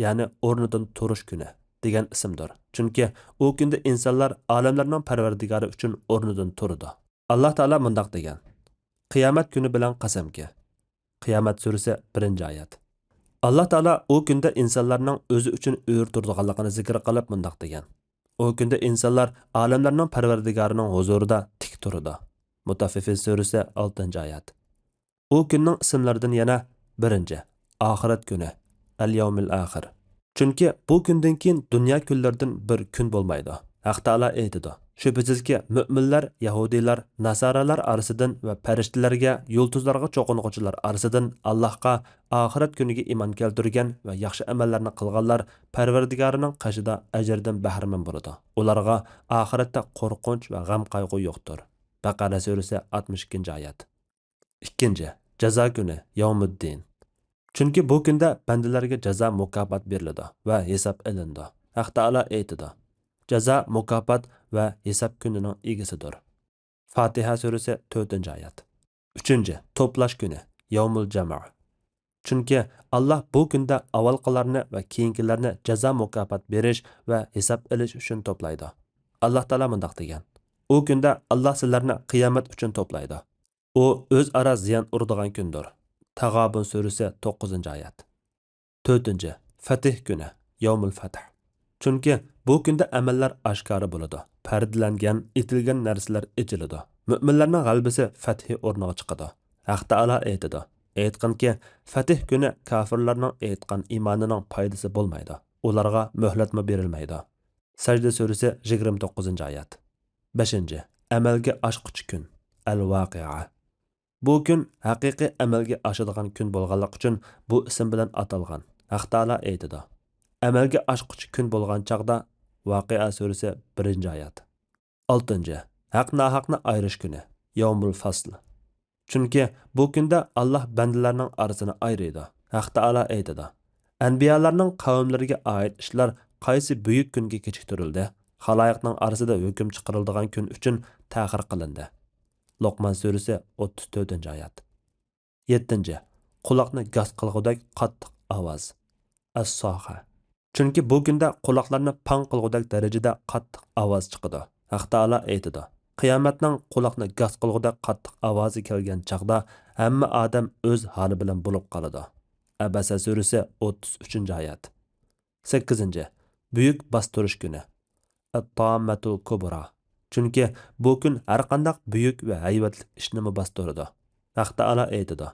يەنى ئورنىدىن تۇرۇش كۈنى دېگەن ئىسىمدۇر. چۈنكى ئۇ كۈندە ئىنسانلار ئالەملەرنىڭ پەرۋەردىگارى ئۈچۈن ئورنىدىن تۇرىدۇ. ئاللا تائالا مۇنداق دېگەن، قىيامەت كۈنى بىلەن قەسەمكى. قىيامەت سۈرىسى، بىرىنچى ئايەت. ئاللا تائالا ئۇ كۈندە ئىنسانلارنىڭ ئۆزى ئۈچۈن ئۆرە تۇرىدىغانلىقىنى زىكىر قىلىپ مۇنداق دېگەن، ئۇ كۈندە ئىنسانلار ئالەملەرنىڭ پەرۋەردىگارىنىڭ ھۇزۇرىدا تىك تۇرىدۇ. مۇتەففىفىن سۈرىسى، ئالتىنچى ئايەت. ئۇ كۈننىڭ ئىسىملىرىدىن يەنە، بىرىنچى، ئاخىرەت كۈنى، ئەل يەۋمىل ئاخىر. چۈنكى بۇ كۈندىن كېيىن دۇنيا كۈنلىرىدىن بىر كۈن بولمايدۇ. ھەق تائالا ئېيتىدۇ، شۈبھىسىزكى، مۆمىنلەر يەھۇدىيلار، ناسارالار ئارىسىدىن ۋە پەرىشتىلەرگە، يۇلتۇزلارغا چوقۇنغۇچىلار ئارىسىدىن ئاللاھقا، ئاخىرەت كۈنىگە ئىمان كەلتۈرگەن ۋە ياخشى ئەمەللەرنى قىلغانلار پەرۋەردىگارىنىڭ قېشىدا ئەجىردىن بەھرىمەن بولىدۇ. ئۇلارغا ئاخىرەتتە قورقۇنچ ۋە غەم-قايغۇ يوقتۇر. بەقەرە سۈرىسى، ئاتمىش ئىككىنچى ئايەت. ئىككىنچى، جازا كۈنى، يەۋمۇددىن. چۈنكى بۇ كۈندە بەندىلەرگە جازا مۇكاپات بېرىلىدۇ ۋە ھېساب ئېلىنىدۇ. ھەق تائالا ئېيتىدۇ، جازا، مۇكاپات ۋە ھېساب كۈنىنىڭ ئىگىسىدۇر. فاتىھە سۈرىسى، تۆتىنچى ئايەت. ئۈچىنچى، توپلاش كۈنى، يەۋمۇل جەمۇ. چۈنكى ئاللا بۇ كۈندە ئاۋۋالقىلارنى ۋە كېيىنكىلەرنى جازا مۇكاپات بېرىش ۋە ھېساب ئېلىش ئۈچۈن توپلايدۇ. ئاللا تائالا مۇنداق دېگەن، ئۇ كۈندە ئاللا سىلەرنى قىيامەت ئۈچۈن توپلايدۇ. ئۇ ئۆزئارا زىيان ئۇرىدىغان كۈندۇر. تاغابۇن سۈرىسى، توققۇزىنچى ئايەت. تۆتىنچى، فەتھ كۈنى، يەۋمۇل فەتھ. چۈنكى بۇ كۈندە ئەمەللەر ئاشكارا بولىدۇ، پەردىلەنگەن، ئېتىلگەن نەرسىلەر ئېچىلىدۇ. مۆمىنلەرنىڭ غەلىبىسى، فەتھى ئورنىغا چىقىدۇ. ھەق تائالا ئېيتىدۇ، ئېيتقىنكى، فەتھ كۈنى كاپىرلارنىڭ ئېيتقان ئىمانىنىڭ پايدىسى بولمايدۇ، ئۇلارغا مۆھلەتمۇ بېرىلمەيدۇ. سەجدە سۈرىسى، يىگىرمە توققۇزىنچى ئايەت. بەشىنچى، ئەمەلگە ئاشقۇچى كۈن، ئەل ۋاقىئە. بۇ كۈن ھەقىقىي ئەمەلگە ئاشىدىغان كۈن بولغانلىقى ئۈچۈن بۇ ئىسىم بىلەن ئاتالغان. ھەق تائالا ئېيتىدۇ، ئەمەلگە ئاشقۇچى كۈن بولغان چاغدا. ۋەقىئە سۈرىسى، بىرىنچى ئايەت. ئالتىنچى، ھەق ناھەقنى ئايرىش كۈنى، يەۋمۇل فەسل. چۈنكى بۇ كۈندە ئاللاھ بەندىلەرنىڭ ئارىسىنى ئايرىيدۇ. ھەق تائالا ئېيتىدۇ، ئەنبىيالارنىڭ قەۋملىرىگە ئائىت ئىشلار قايسى بۈيۈك كۈنگە كېچىكتۈرۈلدى؟ خالايىقنىڭ ئارىسىدا ھۆكۈم چىقىرىلىدىغان كۈن ئۈچۈن تەخىر قىلىندى. لوقمان سۈرىسى، ئوتتۇز تۆتىنچى ئايەت. يەتتىنچى، قۇلاقنى گاس قىلغۇدەك قاتتىق ئاۋاز. ئەسساخە. چۈنكى بۇ كۈندە قۇلاقلارنى پاڭ قىلغۇدەك دەرىجىدە قاتتىق ئاۋاز چىقىدۇ. ھەق تائالا ئېيتىدۇ، قىيامەتنىڭ قۇلاقنى گاس قىلغۇدەك قاتتىق ئاۋازى كەلگەن چاغدا ھەممە ئادەم ئۆز ھالى بىلەن بولۇپ قالىدۇ. ئەبەسە سۈرىسى، ئوتتۇز ئۈچىنچى ئايەت. سەككىزىنچى، بۈيۈك باستۇرۇش كۈنى. ئەتتاممەتۇل كۇبرا. چۈنكى بۇ كۈن ھەرقانداق بۈيۈك ۋە ھەيۋەتلىك ئىشنىمۇ باستۇرىدۇ. ھەق تائالا ئېيتىدۇ،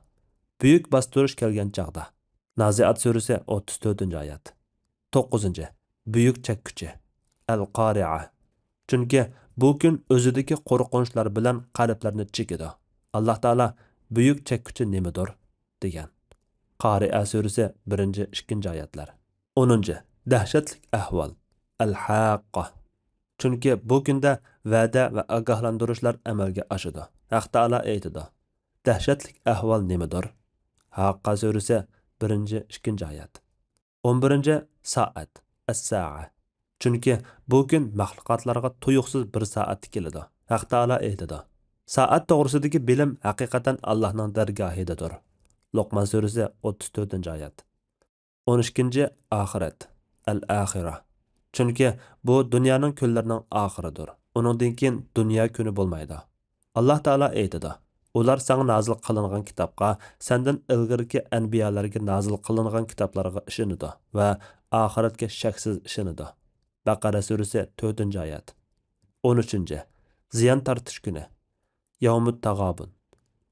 بۈيۈك باستۇرۇش كەلگەن چاغدا. نازىئات سۈرىسى، ئوتتۇز تۆتىنچى ئايەت. توققۇزىنچى، بۈيۈك چەككۈچى. ئەل قارىئە. چۈنكى بۇ كۈن ئۆزىدىكى قورقۇنچلار بىلەن قەلبلەرنى چېكىدۇ. ئاللاھ تائالا، بۈيۈك چەككۈچى نېمىدۇر؟ دېگەن. قارىئە سۈرىسى، بىرىنچى، ئىككىنچى ئايەتلەر. ئونىنچى، دەھشەتلىك ئەھۋال. ئەل ھاققا. چۈنكى بۇ كۈندە ۋەدە ۋە ئاگاھلاندۇرۇشلار ئەمەلگە ئاشىدۇ. ھەق تائالا ئېيتىدۇ، دەھشەتلىك ئەھۋال نېمىدۇر؟ ھاققا سۈرىسى، بىرىنچى، ئىككىنچى ئايەت. ئون بىرىنچى، سائەت، ئەسسائە. چۈنكى بۇ كۈن مەخلۇقاتلارغا تۇيۇقسىز بىر سائەت تىكىلىدۇ. ھەق تائالا ئېيتىدۇ، سائەت توغرىسىدىكى بىلىم ھەقىقەتەن ئاللاھنىڭ دەرگاھىدىدۇر. لوقمان سۈرىسى، ئوتتۇز تۆتىنچى ئايەت. ئون ئىككىنچى، ئاخىرەت، ئەل ئاخىرە. چۈنكى بۇ دۇنيانىڭ كۈنلىرىنىڭ ئاخىرىدۇر. ئۇنىڭدىن كېيىن دۇنيا كۈنى بولمايدۇ. ئاللاھ تائالا ئېيتىدۇ، ئۇلار ساڭا نازىل قىلىنغان كىتابقا، سەندىن ئىلگىرىكى ئەنبىيالارغا نازىل قىلىنغان كىتابلارغا ئىشىنىدۇ ۋە ئاخىرەتكە شەكسىز ئىشىنىدۇ. بەقەرە سۈرىسى، تۆتىنچى ئايەت. ئون ئۈچىنچى، زىيان تارتىش كۈنى. يەۋمۇت تاغابۇن.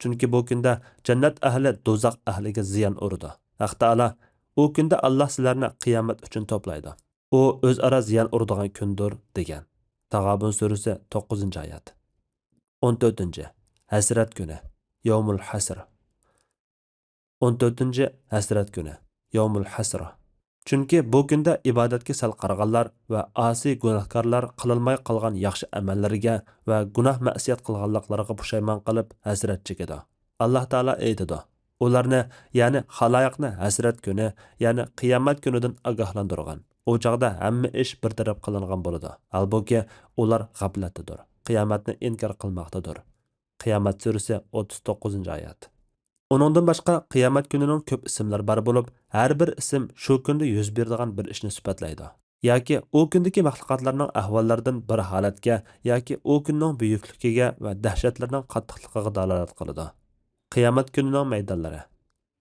چۈنكى بۇ كۈندە جەننەت ئەھلى دوزاخ ئەھلىگە زىيان ئۇرىدۇ. ھەق تائالا، ئۇ كۈندە ئاللاھ سىلەرنى قىيامەت ئۈچۈن توپلايدۇ. ئۇ ئۆزئارا زىيان ئۇرىدىغان كۈندۇر، دېگەن. تاغابۇن سۈرىسى، توققۇزىنچى ئايەت. ئون تۆتىنچى، ھەسرەت كۈنى، يەۋمۇل ھەسر. ئون تۆتىنچى، ھەسرەت كۈنى، يەۋمۇل ھەسرە. چۈنكى بۇ كۈندە ئىبادەتكە سەل قارىغانلار ۋە ئاسىي گۇناھكارلار قىلالماي قالغان ياخشى ئەمەللىرىگە ۋە گۇناھ مەئسىيەت قىلغانلىقلىرىغا پۇشايمان قىلىپ ھەسرەت چېكىدۇ. ئاللاھ تائالا ئېيتىدۇ، ئۇلارنى، يەنى خالايىقنى ھەسرەت كۈنى، يەنى قىيامەت كۈنىدىن ئاگاھلاندۇرغىن. ئۇ چاغدا ھەممە ئىش بىر تەرەپ قىلىنغان بولىدۇ. ھالبۇكى، ئۇلار غەپلەتتىدۇر، قىيامەتنى ئىنكار قىلماقتىدۇر. قىيامەت سۈرىسى، ئوتتۇز توققۇزىنچى ئايەت. ئۇنىڭدىن باشقا، قىيامەت كۈنىنىڭ كۆپ ئىسىملىرى بار بولۇپ، ھەر بىر ئىسىم شۇ كۈندە يۈز بېرىدىغان بىر ئىشنى سۈپەتلەيدۇ. ياكى ئۇ كۈندىكى مەخلۇقاتلارنىڭ ئەھۋاللىرىدىن بىر ھالەتكە ياكى ئۇ كۈننىڭ بۈيۈكلۈكىگە ۋە دەھشەتلىرىنىڭ قاتتىقلىقىغا دالالەت قىلىدۇ. قىيامەت كۈنىنىڭ مەيدانلىرى.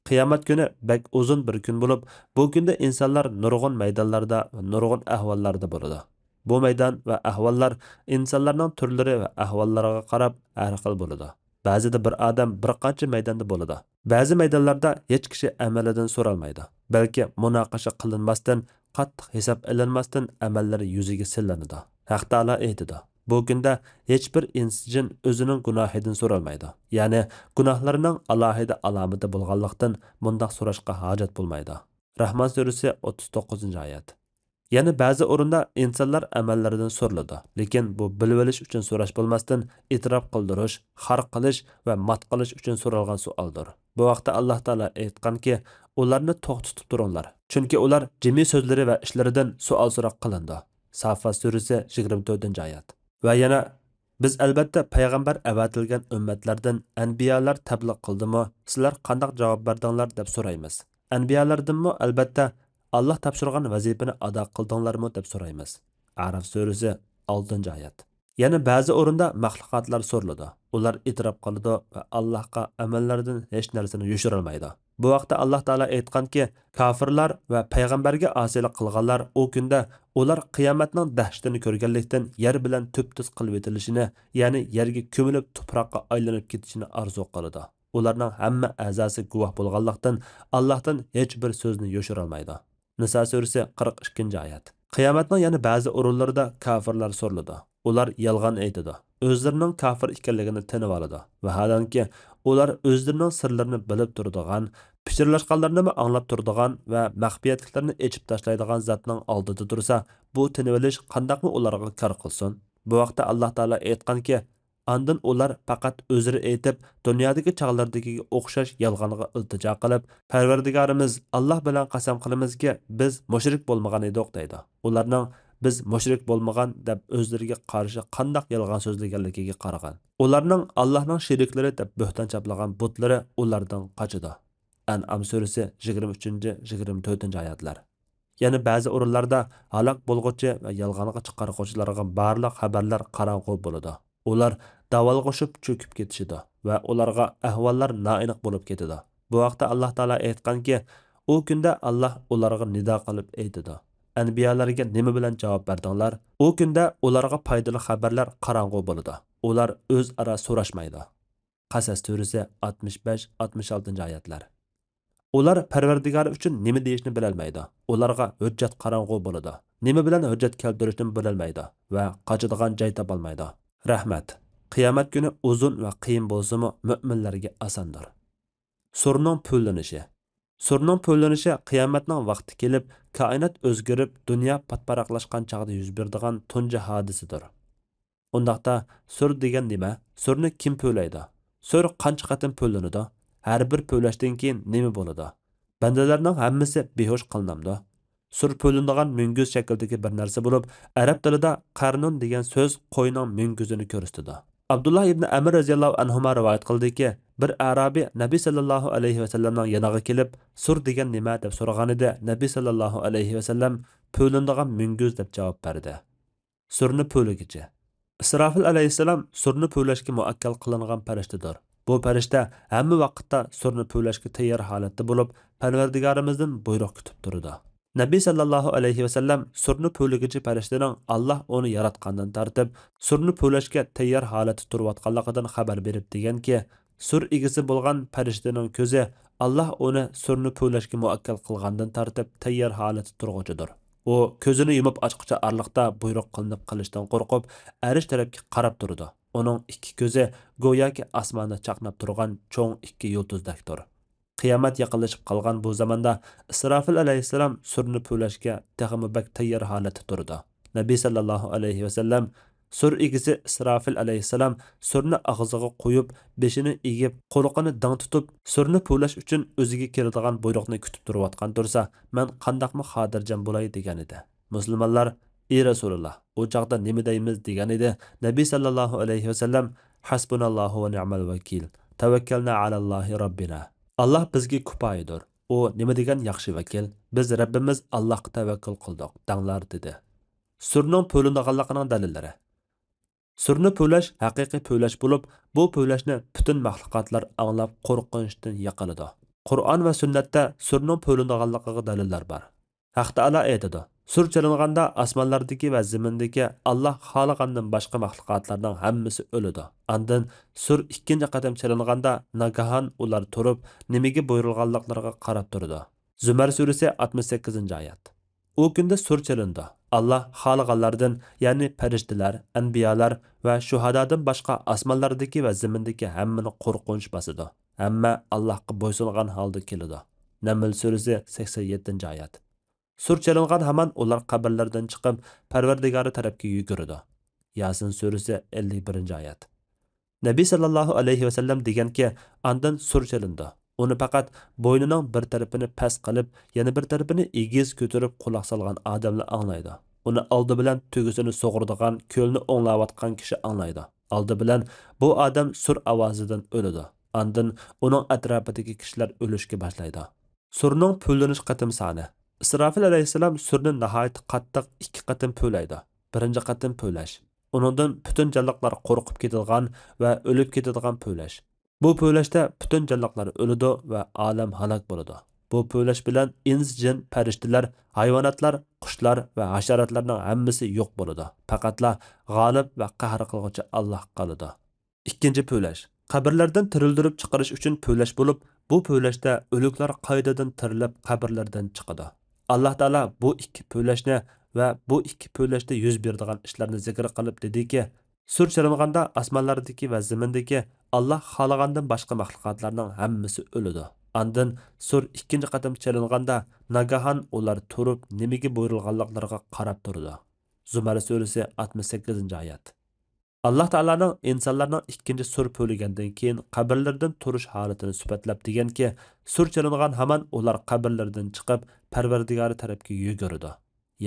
قىيامەت كۈنى بەك ئۇزۇن بىر كۈن بولۇپ، بۇ كۈندە ئىنسانلار نۇرغۇن مەيدانلاردا ۋە نۇرغۇن ئەھۋاللاردا بولىدۇ. بۇ مەيدان ۋە ئەھۋاللار ئىنسانلارنىڭ تۈرلىرى ۋە ئەھۋاللىرىغا قاراپ ھەر خىل بولىدۇ. بەزىدە بىر ئادەم بىر قانچە مەيداندا بولىدۇ. بەزى مەيدانلاردا ھېچ كىشى ئەمەلىدىن سورالمايدۇ، بەلكى مۇناقىشە قىلىنماستىن، قاتتىق ھېساب ئېلىنماستىن ئەمەللىرى يۈزىگە سېلىنىدۇ. ھەق تائالا ئېيتىدۇ، بۇ كۈندە ھېچبىر ئىنسىجىن ئۆزىنىڭ گۇناھىدىن سورالمايدۇ. يەنى گۇناھلىرىنىڭ ئالاھىدە ئالامىتى بولغانلىقتىن، مۇنداق سوراشقا ھاجەت بولمايدۇ. رەھمان سۈرىسى، ئوتتۇز توققۇزىنچى ئايەت. يەنە بەزى ئورۇندا ئىنسانلار ئەمەللىرىدىن سورىلىدۇ، لېكىن بۇ بىلىۋېلىش ئۈچۈن سوراش بولماستىن، ئېتىراپ قىلدۇرۇش، خار قىلىش ۋە مات قىلىش ئۈچۈن سورالغان سوئالدۇر. بۇ ھەقتە ئاللاھ تائالا ئېيتقانكى، ئۇلارنى توختىتىپ تۇرۇڭلار، چۈنكى ئۇلار جىمى سۆزلىرى ۋە ئىشلىرىدىن سوئال-سوراق قىلىنىدۇ. ساففات سۈرىسى، يىگىرمە تۆتىنچى ئايەت. ۋە يەنە، بىز ئەلبەتتە پەيغەمبەر ئەۋەتىلگەن ئۈممەتلەردىن ئەنبىيالار تەبلىغ قىلدىمۇ، سىلەر قانداق جاۋاب بەردىڭلار دەپ سورايمىز. ئەنبىيالاردىنمۇ ئەلبەتتە ئاللاھ تاپشۇرغان ۋەزىپىنى ئادا قىلدىڭلارمۇ دەپ سورايمىز. ئەراف سۈرىسى، ئالتىنچى ئايەت. يەنە بەزى ئورۇندا مەخلۇقاتلار سورىلىدۇ. ئۇلار ئېتىراپ قىلىدۇ ۋە ئاللاھقا ئەمەللىرىدىن ھېچ نەرسىنى يوشۇرالمايدۇ. بۇ ھەقتە ئاللاھ تائالا ئېيتقانكى، كاپىرلار ۋە پەيغەمبەرگە ئاسىيلىق قىلغانلار ئۇ كۈندە ئۇلار قىيامەتنىڭ دەھشىتىنى كۆرگەنلىكتىن يەر بىلەن تۈپتۈز قىلىۋېتىلىشىنى، يەنى يەرگە كۆمۈلۈپ تۇپراققا ئايلىنىپ كېتىشىنى ئارزۇ قىلىدۇ. ئۇلارنىڭ ھەممە ئەزاسى گۇۋاھ بولغانلىقتىن، ئاللاھتىن ھېچ بىر سۆزنى يوشۇرالمايدۇ. نىسا سۈرىسى، قىرىق ئىككىنچى ئايەت. قىيامەتنىڭ يەنە بەزى ئورۇنلىرىدا كاپىرلار سورىلىدۇ. ئۇلار يالغان ئېيتىدۇ، ئۆزلىرىنىڭ كاپىر ئىكەنلىكىنى تىنىۋالىدۇ. ۋاھالەنكى، ئۇلار ئۆزلىرىنىڭ سىرلىرىنى بىلىپ تۇرىدىغان، پىچىرلاشقانلىرىنىمۇ ئاڭلاپ تۇرىدىغان ۋە مەخپىيەتلىكلىرىنى ئېچىپ تاشلايدىغان زاتنىڭ ئالدىدا تۇرسا، بۇ تىنىۋېلىش قانداقمۇ ئۇلارغا كار قىلسۇن؟ بۇ ھەقتە ئاللاھ تائالا ئېيتقانكى، ئاندىن ئۇلار پەقەت ئۆزرە ئېيتىپ، دۇنيادىكى چاغلىرىدىكىگە ئوخشاش يالغانغا ئىلتىجا قىلىپ، پەرۋەردىگارىمىز، ئاللاھ بىلەن قەسەم قىلىمىزكى، بىز مۇشرىك بولمىغان ئىدۇق، دەيدۇ. ئۇلارنىڭ بىز مۇشرىك بولمىغان دەپ ئۆزلىرىگە قارشى قانداق يالغان سۆزلىگەنلىكىگە قارىغىن. ئۇلارنىڭ ئاللاھنىڭ شېرىكلىرى دەپ بۆھتان چاپلىغان بۇتلىرى ئۇلاردىن قاچىدۇ. ئەنئام سۈرىسى يىگىرمە ئۈچىنچى، يىگىرمە تۆتىنچى ئايەتلەر. يەنە بەزى ئورۇنلاردا ھالاك بولغۇچى ۋە يالغانغا چىقارغۇچىلارغا بارلىق خەۋەرلەر قاراڭغۇ بولىدۇ. ئۇلار داۋالغۇشۇپ چۆكۈپ كېتىشىدۇ ۋە ئۇلارغا ئەھۋاللار نائېنىق بولۇپ كېتىدۇ. بۇ ھەقتە ئاللاھ تائالا ئېيتقانكى، ئۇ كۈندە ئاللاھ ئۇلارغا نىدا قىلىپ ئېيتىدۇ، ئەنبىيالارغا نېمە بىلەن جاۋاب بەردىڭلار؟ ئۇ كۈندە ئۇلارغا پايدىلىق خەۋەرلەر قاراڭغۇ بولىدۇ. ئۇلار ئۆزئارا سوراشمايدۇ. قەسەس سۈرىسى ئاتمىش بەش، ئاتمىش ئالتىنچى ئايەتلەر. ئۇلار پەرۋەردىگارى ئۈچۈن نېمە دېيىشنى بىلەلمەيدۇ. ئۇلارغا ھۆججەت قاراڭغۇ بولىدۇ. نېمە بىلەن ھۆججەت كەلتۈرۈشنىمۇ بىلەلمەيدۇ ۋە قاچىدىغان جاي تاپالمايدۇ. رەھمەت. قىيامەت كۈنى ئۇزۇن ۋە قىيىن بولسىمۇ، مۆمىنلەرگە ئاساندۇر. سۇرنىڭ پۈۋلىنىشى. سۇرنىڭ پۈۋلىنىشى قىيامەتنىڭ ۋاقتى كېلىپ، كائىنات ئۆزگىرىپ، دۇنيا پاتپاراقلاشقان چاغدا يۈز بېرىدىغان تۇنجى ھادىسىدۇر. ئۇنداقتا، سۈر دېگەن نېمە؟ سۈرنى كىم پۈۋلەيدۇ؟ سۈر قانچە قېتىم پۈۋلىنىدۇ؟ ھەر بىر پۈۋلەشتىن كېيىن نېمە بولىدۇ؟ بەندىلەرنىڭ ھەممىسى بىھوش قىلىنامدۇ؟ سۈر پۈۋلىنىدىغان مۈڭگۈز شەكلىدىكى بىر نەرسە بولۇپ، ئەرەب تىلىدا قەرنۇن دېگەن سۆز قوينىڭ مۈڭگۈزىنى كۆرسىتىدۇ. ئابدۇللا ئىبنى ئەمر رەزىياللاھۇ ئەنھۇما رىۋايەت قىلدىكى، بىر ئەرابىي نەبى سەللەللاھۇ ئەلەيھى ۋەسەللەمنىڭ يېنىغا كېلىپ، سۈر دېگەن نېمە دەپ سورىغانىدى، نەبى سەللەللاھۇ ئەلەيھى ۋەسەللەم پۈۋلىنىدىغان مۈڭگۈز دەپ جاۋاب بەردى. سۈرنى پۈۋلىگۈچى. ئىسرافىل ئەلەيھىسسالام سۈرنى پۈۋلەشكە مۇئەككەل قىلىنغان پەرىشتىدۇر. بۇ پەرىشتە ھەممە ۋاقىتتا سۈرنى پۈۋلەشكە تەييار ھالەتتە بولۇپ، پەرۋەردىگارىمىزدىن بۇيرۇق كۈتۈپ تۇرىدۇ. نەبى سەللەللاھۇ ئەلەيھى ۋەسەللەم سۈرنى پۈۋلىگۈچى پەرىشتىنىڭ ئاللاھ ئۇنى ياراتقاندىن تارتىپ، سۈرنى پۈۋلەشكە تەييار ھالەتتە تۇرۇۋاتقانلىقىدىن خەۋەر بېرىپ دېگەنكى، سۈر ئىگىسى بولغان پەرىشتىنىڭ كۆزى، ئاللاھ ئۇنى سۈرنى پۈۋلەشكە مۇئەككەل قىلغاندىن تارتىپ تەييار ھالەتتە تۇرغۇچىدۇر. ئۇ كۆزىنى يۇمۇپ ئاچقۇچە ئارىلىقتا بۇيرۇق قىلىنىپ قېلىشتىن قورقۇپ، ئەرش تەرەپكە قاراپ تۇرىدۇ. ئۇنىڭ ئىككى كۆزى گوياكى ئاسماندا چاقناپ تۇرغان چوڭ ئىككى يۇلتۇزدەكتۇر. قىيامەت يېقىنلىشىپ قالغان بۇ زاماندا ئىسرافىل ئەلەيھىسسالام سۈرنى پۈۋلەشكە تېخىمۇ بەك تەييار ھالەتتە تۇرىدۇ. نەبى سەللەللاھۇ ئەلەيھى ۋەسەللەم، سۈر ئىگىسى ئىسرافىل ئەلەيھىسسالام سۈرنى ئاغزىغا قويۇپ، بېشىنى ئېگىپ، قۇلىقىنى دىڭ تۇتۇپ، سۈرنى پۈۋلەش ئۈچۈن ئۆزىگە كېلىدىغان بۇيرۇقنى كۈتۈپ تۇرۇۋاتقان تۇرسا، مەن قانداقمۇ خاتىرجەم بولاي؟ دېگەنىدى. مۇسۇلمانلار، ئى رەسۇلاللا، ئۇ چاغدا نېمە دەيمىز؟ دېگەنىدى. نەبى سەللەللاھۇ ئەلەيھى ۋەسەللەم، ھەسبۇناللاھۇ ۋە نىئمەل ۋەكىل، تەۋەككەلنا ئەلەللاھى رەببىنا. ئاللاھ بىزگە كۇپايىدۇر. ئۇ نېمە دېگەن ياخشى ۋەكىل؟ بىز رەببىمىز ئاللاھقا تەۋەككۈل قىلدۇق، دەڭلار، دېدى. سۈرنىڭ پۈۋلىنىدىغانلىقىنىڭ دەلىللىرى. سۈرنى پۈۋلەش ھەقىقىي پۈۋلەش بولۇپ، بۇ پۈۋلەشنى پۈتۈن مەخلۇقاتلار ئاڭلاپ قورقۇنچتىن يىقىلىدۇ. قۇرئان ۋە سۈننەتتە سۈرنىڭ پۈۋلىنىدىغانلىقىغا دەلىللەر بار. ھەق تائالا ئېيتىدۇ، سۈر چېلىنغاندا ئاسمانلاردىكى ۋە زېمىندىكى ئاللاھ خالىغاندىن باشقا مەخلۇقاتلارنىڭ ھەممىسى ئۆلىدۇ. ئاندىن سۈر ئىككىنچى قېتىم چېلىنغاندا ناگاھان ئۇلار تۇرۇپ، نېمىگە بۇيرۇلغانلىقلىرىغا قاراپ تۇرىدۇ. زۇمەر سۈرىسى ئاتمىش سەككىزىنچى ئايەت. ئۇ كۈندە سۈر چېلىنىدۇ. ئاللاھ خالىغانلاردىن، يەنى پەرىشتىلەر، ئەنبىيالار ۋە شۇھادادىن باشقا ئاسمانلاردىكى ۋە زېمىندىكى ھەممىنى قورقۇنچ باسىدۇ. ھەممە ئاللاھقا بويسۇنغان ھالدا كېلىدۇ. نەمل سۈرىسى سەكسەن يەتتىنچى ئايەت. سۈر چېلىنغان ھامان ئۇلار قەبرىلىرىدىن چىقىپ، پەرۋەردىگارى تەرەپكە يۈگۈرىدۇ. ياسىن سۈرىسى ئەللىك بىرىنچى ئايەت. نەبى سەللەللاھۇ ئەلەيھى ۋەسەللەم دېگەنكى، ئاندىن سۈر چېلىنىدۇ. ئۇنى پەقەت بوينىنىڭ بىر تەرىپىنى پەس قىلىپ، يەنە بىر تەرىپىنى ئېگىز كۆتۈرۈپ قۇلاق سالغان ئادەملا ئاڭلايدۇ. ئۇنى ئالدى بىلەن تۆگىسىنى سۇغۇرىدىغان كۆلنى ئوڭلاۋاتقان كىشى ئاڭلايدۇ. ئالدى بىلەن بۇ ئادەم سۈر ئاۋازىدىن ئۆلىدۇ. ئاندىن ئۇنىڭ ئەتراپىدىكى كىشىلەر ئۆلۈشكە باشلايدۇ. سۈرنىڭ پۈۋلىنىش قېتىم سانى. ئىسرافىل ئەلەيھىسسالام سۈرنى ناھايىتى قاتتىق ئىككى قېتىم پۈۋلەيدۇ. بىرىنچى قېتىم پۈۋلەش. ئۇنىڭدىن پۈتۈن جانلىقلار قورقۇپ كېتىدىغان ۋە ئۆلۈپ كېتىدىغان پۈۋلەش. بۇ پۈۋلەشتە پۈتۈن جانلىقلار ئۆلىدۇ ۋە ئالەم ھالاك بولىدۇ. بۇ پۈۋلەش بىلەن ئىنس، جىن، پەرىشتىلەر، ھايۋاناتلار، قۇشلار ۋە ھاشاراتلارنىڭ ھەممىسى يوق بولىدۇ. پەقەتلا غالىب ۋە قەھر قىلغۇچى ئاللاھ قالىدۇ. ئىككىنچى پۈۋلەش. قەبرىلەردىن تىرىلدۈرۈپ چىقىرىش ئۈچۈن پۈۋلەش بولۇپ، بۇ پۈۋلەشتە ئۆلۈكلەر قايتىدىن تىرىلىپ قەبرىلەردىن چىقىدۇ. ئاللاھ تائالا بۇ ئىككى پۈۋلەشنى ۋە بۇ ئىككى پۈۋلەشتە يۈز بېرىدىغان ئىشلارنى زىكىر قىلىپ دېدىكى، سۈر چېلىنغاندا ئاسمانلاردىكى ۋە زېمىندىكى ئاللاھ خالىغاندىن باشقا مەخلۇقاتلارنىڭ ھەممىسى ئۆلىدۇ. ئاندىن سۇر ئىككىنچى قېتىم چېلىنغاندا، ناگاھان ئۇلار تۇرۇپ، نېمىگە بۇيرۇلغانلىقلىرىغا قاراپ تۇرىدۇ. زۇمەر سۈرىسى، ئاتمىش سەككىزىنچى ئايەت. ئاللاھ تائالانىڭ ئىنسانلارنىڭ ئىككىنچى سۇر پۈۋلىگەندىن كېيىن قەبرىلىرىدىن تۇرۇش ھالىتىنى سۈپەتلەپ دېگەنكى، سۇر چېلىنغان ھامان ئۇلار قەبرىلىرىدىن چىقىپ، پەرۋەردىگارى تەرەپكە يۈگۈرىدۇ.